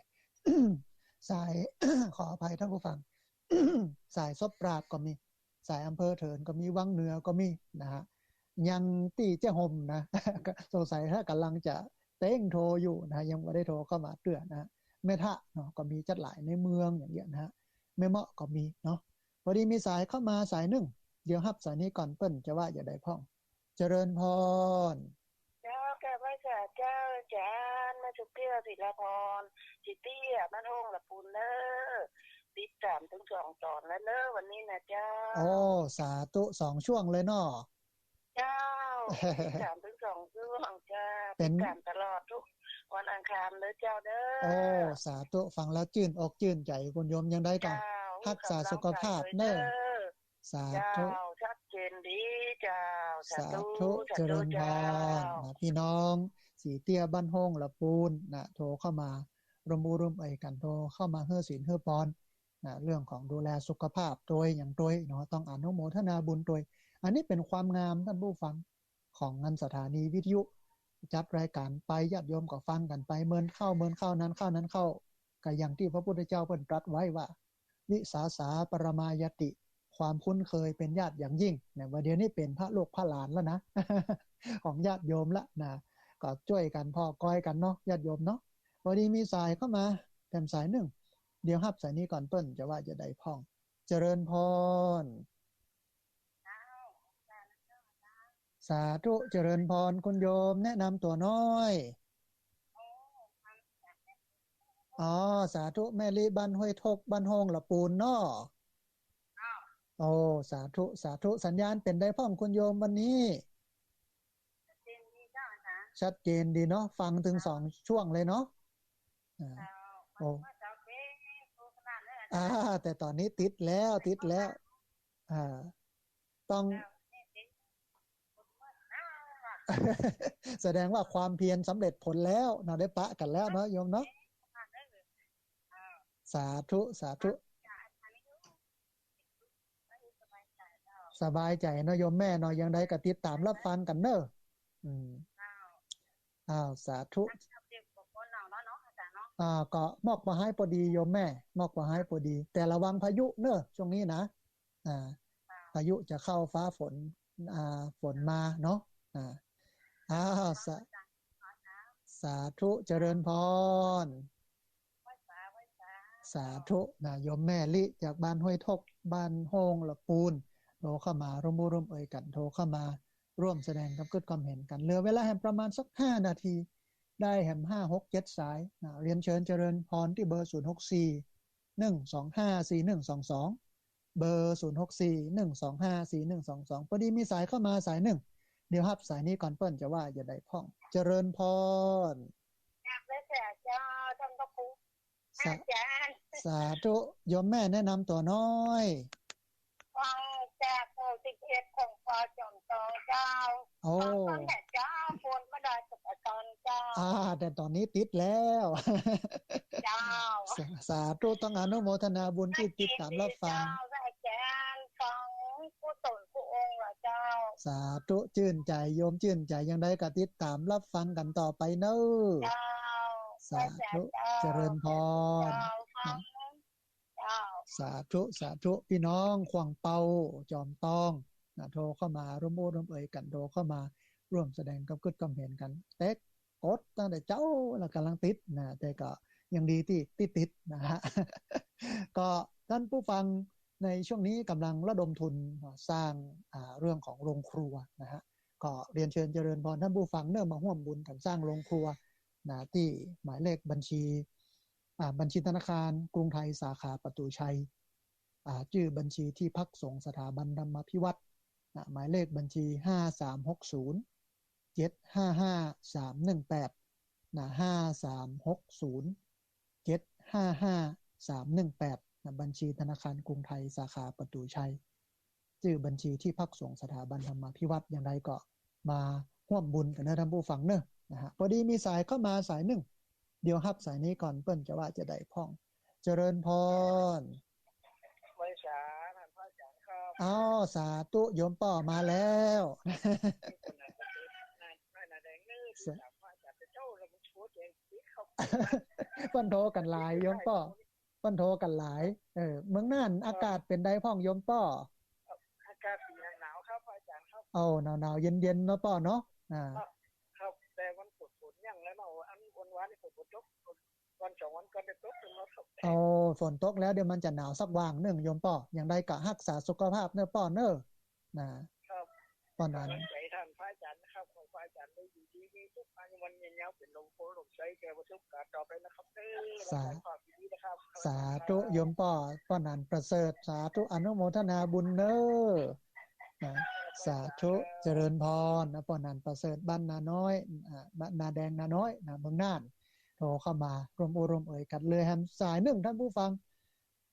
สาย ขออภัยท่านผู้ฟัง สายซบปราบก็มี สายอำเภอเถินก็มี วังเหนือก็มีนะฮะ ยังตี้เจ๊ฮ่มนะ สงสัยถ้าก่ำลังจะเต๊งโทรอยู่นะฮะ ยังบ่ได้โทรเข้ามาเตื้อนะฮะ แม่ทะเนาะ ก็มีจั๊ดหลายในเมืองอย่างเงี้ยนะฮะ แม่เมาะก็มีเนาะ ปอดีมีสายเข้ามาสายนึ่ง เดี๋ยวฮับสายนี้ก่อน เปิ้นจะว่าจะใดพ่อง เจริญพร เจ้า กราบไหว้สาเจ้า อาจ๋ารย์ แม่สุเตี้ย ศิลาพร ศรีเตี้ย บ้านโฮ่ง ละปูนเน้อ ติดต๋ามตึงสองต๋อนแล้วเน้อ วันนี้นะเจ้า โอ้ สาธุ สองช่วงเลยเนาะ เจ้า ติดต๋ามตึงสองช่วงเจ้า เป๋น ติดต๋ามตลอดทุกวันอังคารเลยเจ้าเน้อ โอ้ สาธุ ฟังแล้วจื้นอกจื้นใจ๋ คุณโยม ยังใดก็ เจ้า ฮักษาสุขภาพเน้อ สาธุ เจ้า ชัดเจนดีเจ้า สาธุ สาธุ เจริญพร สาธุเจ้า นะ ปี้น้องศรีเตี้ยบ้านโฮ่งละปูนนะ โทรเข้ามาร่วมอู้ร่วมเอ่ยกั๋น โทรเข้ามาหื้อศีลหื้อปอนนะ เรื่องของดูแลสุขภาพตวยอย่างตวยเนาะ ต้องอนุโมทนาบุญตวย อันนี้เป๋นความงามท่านผู้ฟัง ของอันสถานีวิทยุจัดรายก๋านไป ญาติโยมก็ฟังกั๋นไป เมินเข้า เมินเข้า นานเข้า นานเข้า ก็อย่างตี้พระพุทธเจ้าเปิ้นตรัสไว้ว่า วิสาสาปรมายติ ความคุ้นเคยเป๋นญาติอย่างยิ่ง เนี่ย ว่าเดี๋ยวนี้เป๋นพระลูกพระหลานแล้วนะ ของญาติโยมละนะ ก็จ้วยกั๋นผ่อกอยกั๋นเนาะ ญาติโยมเนาะ ปอดีมีสายเข้ามาแถมสายนึ่ง เดี๋ยวฮับสายนี้ก่อน เปิ้นจะว่าจะใดพ่อง เจริญพร สาธุ เจริญพร คุณโยม แนะนำตั๋วหน้อย อ๋อ สาธุ แม่ลิ บ้านห้วยทก บ้านโฮ่งละปูนเนาะ โอ้ สาธุ สาธุ สัญญาณเป๋นใดพ่องคุณโยมวันนี้ ชัดเจนดีเนาะ ฟังตึงสองช่วงเลยเนาะ อ่า โอ้ อ่า แต่ต๋อนนี้ติดแล้ว ติดแล้ว อ่า ต้อง แสดงว่าความเพียรสำเร็จผลแล้วเนาะ ได้ปะกั๋นแล้วเนาะโยมเนาะ สาธุ สาธุ สบายใจ๋เนาะโยมแม่เนาะ ยังใดก็ติดต๋ามรับฟังกั๋นเน้อ อืม อ้าว สาธุ อ่า ก็หมอกบ่ฮ้ายปอดีโยมแม่ หมอกบ่ฮ้ายปอดี แต่ระวังพายุเน้อ ช่วงนี้นะ อ่า พายุจะเข้า ฟ้าฝน อ่า ฝนมาเนาะ อ่า อ้าว สา สาธุ เจริญพร สาธุนะ โยมแม่ลิ จากบ้านห้วยทก บ้านโฮ่งละปูน โทรเข้ามาร่วมอู้ร่วมเอ่ยกั๋น โทรเข้ามาร่วมแสดงความคิดความเห็นกั๋น เหลือเวลาแหมประมาณสักห้านาที ได้แหมห้า หก เจ็ดสายนะ เรียนเชิญเจริญพรตี้เบอร์ ศูนย์หกสี่ หนึ่งสองห้า สี่หนึ่งสองสอง เบอร์ ศูนย์หกสี่ หนึ่งสองห้า สี่หนึ่งสองสอง พอดีมีสายเข้ามาสายหนึ่ง เดี๋ยวฮับสายนี้ก่อน เปิ้นจะว่าจะใดพ่อง เจริญพร กราบไหว้สาเจ้า ท่านพระครู สา อาจารย์ สาธุ โยมแม่แนะนำตั๋วน้อย ฟังจากหมู่สิบเอ็ดของปอจอมตองเจ้า โอ้ ฟังตั้งแต่เจ้า คนบ่ได้สุขตอนเจ้า อ่า แต่ต๋อนนี้ติดแล้ว เจ้า สา สาธุ ต้องอนุโมทนาบุญตี้ติดต๋ามฮับฟัง เจ้า อาจารย์ ฟังกุศลกู้องค์ละเจ้า สาธุ จื้นใจ๋ โยมจื้นใจ๋ ยังใดก็ติดต๋ามฮับฟังกั๋นต่อไปเน่อ เจ้า สาธุ เจ้า เจริญพร เจ้า ฟัง เจ้า สาธุ สาธุ ปี้น้องขวางเปา จอมตอง นะ โทรเข้ามาร่วมอู้ร่วมเอ่ยกั๋น โทรเข้ามาร่วมแสดงความกึ๊ดความเห็นกั๋น เต๊กกดตั้งแต่เจ๊าแล้วก่ำลังติดนะ แต่ก็ยังดีตี้ ตี้ติดนะฮะ ก็ท่านผู้ฟังในช่วงนี้ก่ำลังระดมทุนสร้าง อ่า เรื่องของโรงครัวนะฮะ ก็เรียนเชิญเจริญพรท่านผู้ฟังเน่อ มาฮ่วมบุญกั๋นสร้างโรงครัวนะ ตี้หมายเลขบัญชี อ่า บัญชีธนาคารกรุงไทยสาขาประตูชัย อ่า จื้อบัญชีตี้พักสงฆ์สถาบันธรรมาภิวัฒน์นะ หมายเลขบัญชี ห้าสามหกศูนย์ เจ็ดห้าห้า สามหนึ่งแปด นะ ห้าสามหกศูนย์ เจ็ดห้าห้า สามหนึ่งแปด นะ บัญชีธนาคารกรุงไทยสาขาประตูชัย จื้อบัญชีตี้พักสงฆ์สถาบันธรรมาภิวัฒน์ ยังใดก็มาฮ่วมบุญกั๋นเน่อท่านผู้ฟังเน่อ นะฮะ พอดีมีสายเข้ามาสายนึ่ง เดี๋ยวฮับสายนี้ก่อน เปิ้นจะว่าจะใดพ่อง เจริญพร ไหว้สาท่านพระอาจารย์ครับ อ้าว สาธุ โยมป้อมาแล้ว นี่คนนั้นก็คือ นาย นายนาแดงเน่อ สา ถามพระอาจารย์เจ้า แล้วมันโทรแจ้งติดเข้า เปิ้นโทรกั๋นหลาย โยมป้อ เปิ้นโทรกั๋นหลาย เออ เมืองน่าน ครับ อากาศเป๋นใดพ่องโยมป้อ อากาศดีหนาวครับพระอาจารย์ครับ เอา หนาวๆ เย็นๆ เนาะป้อเนาะ อ่า ครับ ครับ แต่มันฝนๆ ยังแล้วเนาะ อันวันวานนี่ฝนบ่ตก วันสองวันก่อนได้ตกเนาะครับ โอ้ ฝนตกแล้ว เดี๋ยวมันจะหนาวสักวางนึ่งโยมป้อ ยังใดก็ฮักษาสุขภาพเน่อป้อเน่อ นะ ครับ ป้อนั้น ขอบใจ๋ท่านพระอาจารย์นะครับ ขอพระอาจารย์ได้อยู่ดีมีสุข อายุมั่นยืนยาว เป๋นลมโพลมใสแก่ประสบการณ์ต่อไปนะครับเด้อ สา รักษาความดีนะครับ สาธุ โยมป้อ ป้อนั้นประเสริฐ สาธุ อนุโมทนาบุญเน่อ นะ สาธุ เจริญพร นะ ป้อนั้นประเสริฐ บ้านนาน้อย อ่า บ้านนาแดงนาน้อย นะ เมืองน่าน โทรเข้ามาร่วมอู้ร่วมเอ่ยกั๋นเลย แหมสายนึ่งท่านผู้ฟัง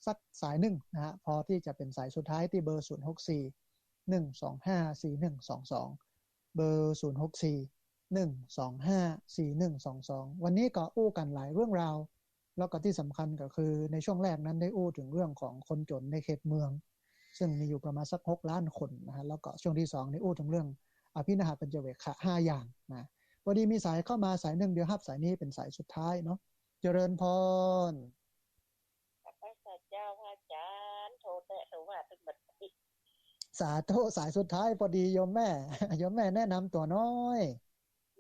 สักสายนึ่งนะฮะ พอตี้จะเป๋นสายสุดท้ายตี้เบอร์ ศูนย์หกสี่ หนึ่งสองห้า สี่หนึ่งสองสอง เบอร์ ศูนย์หกสี่ หนึ่งสองห้า สี่หนึ่งสองสอง วันนี้ก็อู้กั๋นหลายเรื่องราว แล้วก็ตี้สำคัญก็คือในช่วงแรกนั้นได้อู้เถิงเรื่องของคนจ๋นในเขตเมือง ซึ่งมีอยู่ประมาณสักหกล้านคนนะฮะ แล้วก็ช่วงตี้สองนี่อู้เถิงเรื่องอภิณหปัจจเวกขะห้าอย่างนะ พอดีมีสายเข้ามาสายนึ่ง เดี๋ยวฮับสายนี้เป๋นสายสุดท้ายเนาะ เจริญพร ขอบพระคุณเจ้าพระอาจารย์ โทรแตะโทรว่าตึงบัดนี้ สาธุ สายสุดท้ายพอดีโยมแม่ โยมแม่แนะนำตั๋วน้อย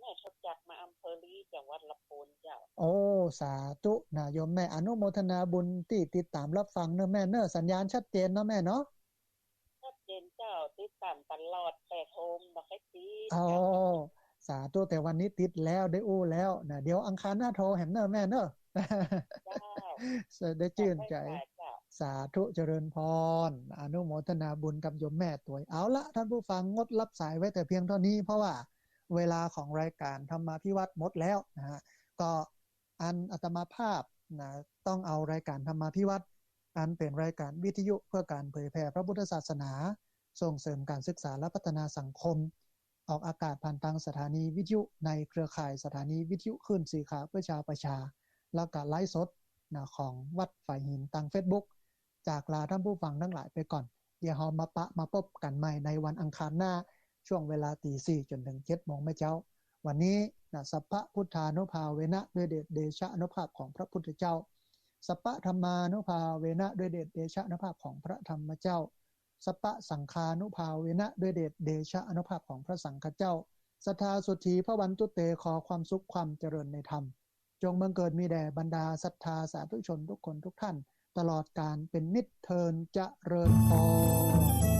แม่โทรจากมาอำเภอลี จังหวัดลำพูนเจ้า โอ้ สาธุนะโยมแม่ อนุโมทนาบุญตี้ติดต๋ามฮับฟังเน่อแม่เน่อ สัญญาณชัดเจนเนาะแม่เนาะ ชัดเจนเจ้า ติดต๋ามตลอด แต่โทรบ่ค่อยติด อ๋อ เจ้า สาธุ แต่วันนี้ติดแล้ว ได้อู้แล้วนะ เดี๋ยวอังคารหน้าโทรแหมเน่อแม่เน่อ เจ้า ได้จื้นใจ๋ เจ้า สาธุ เจริญพร อนุโมทนาบุญกับโยมแม่ตวย เอาละท่านผู้ฟัง งดฮับสายไว้แต่เพียงเท่านี้ เพราะว่าเวลาของรายการธรรมาภิวัฒน์หมดแล้วนะฮะ ก็ อันอาตมาภาพนะ ต้องเอารายการธรรมาภิวัฒน์ อันเป๋นรายการวิทยุเพื่อการเผยแผ่พระพุทธศาสนา ส่งเสริมการศึกษาและพัฒนาสังคม ออกอากาศผ่านทางสถานีวิทยุในเครือข่ายสถานีวิทยุคลื่นสีขาวเพื่อชาวประชา แล้วก็ไลฟ์สดนะ ของวัดฝายหินตางเฟซบุ๊ก จากลาท่านผู้ฟังตังหลายไปก่อน เดี๋ยวเฮามาปะมาปบกั๋นใหม่ในวันอังคารหน้า ช่วงเวลาตีสี่จ๋นเถิงเจ็ดโมงแม่เจ๊า วันนี้นะ สัพพะพุทธานุภาเวนะ ด้วยเดชเดชะอานุภาพของพระพุทธเจ้า สัพพะธัมมานุภาเวนะ ด้วยเดชเดชะอานุภาพของพระธรรมเจ้า สัพพะสังฆานุภาเวนะ ด้วยเดชเดชะอานุภาพของพระสังฆเจ้า สัทธาสุธีภวันตุเต ขอความสุขความเจริญในธรรม จงบังเกิดมีแด่บรรดาศรัทธาสาธุชนทุกคนทุกท่าน ตลอดกาลเป๋นนิจเทิน เจริญพร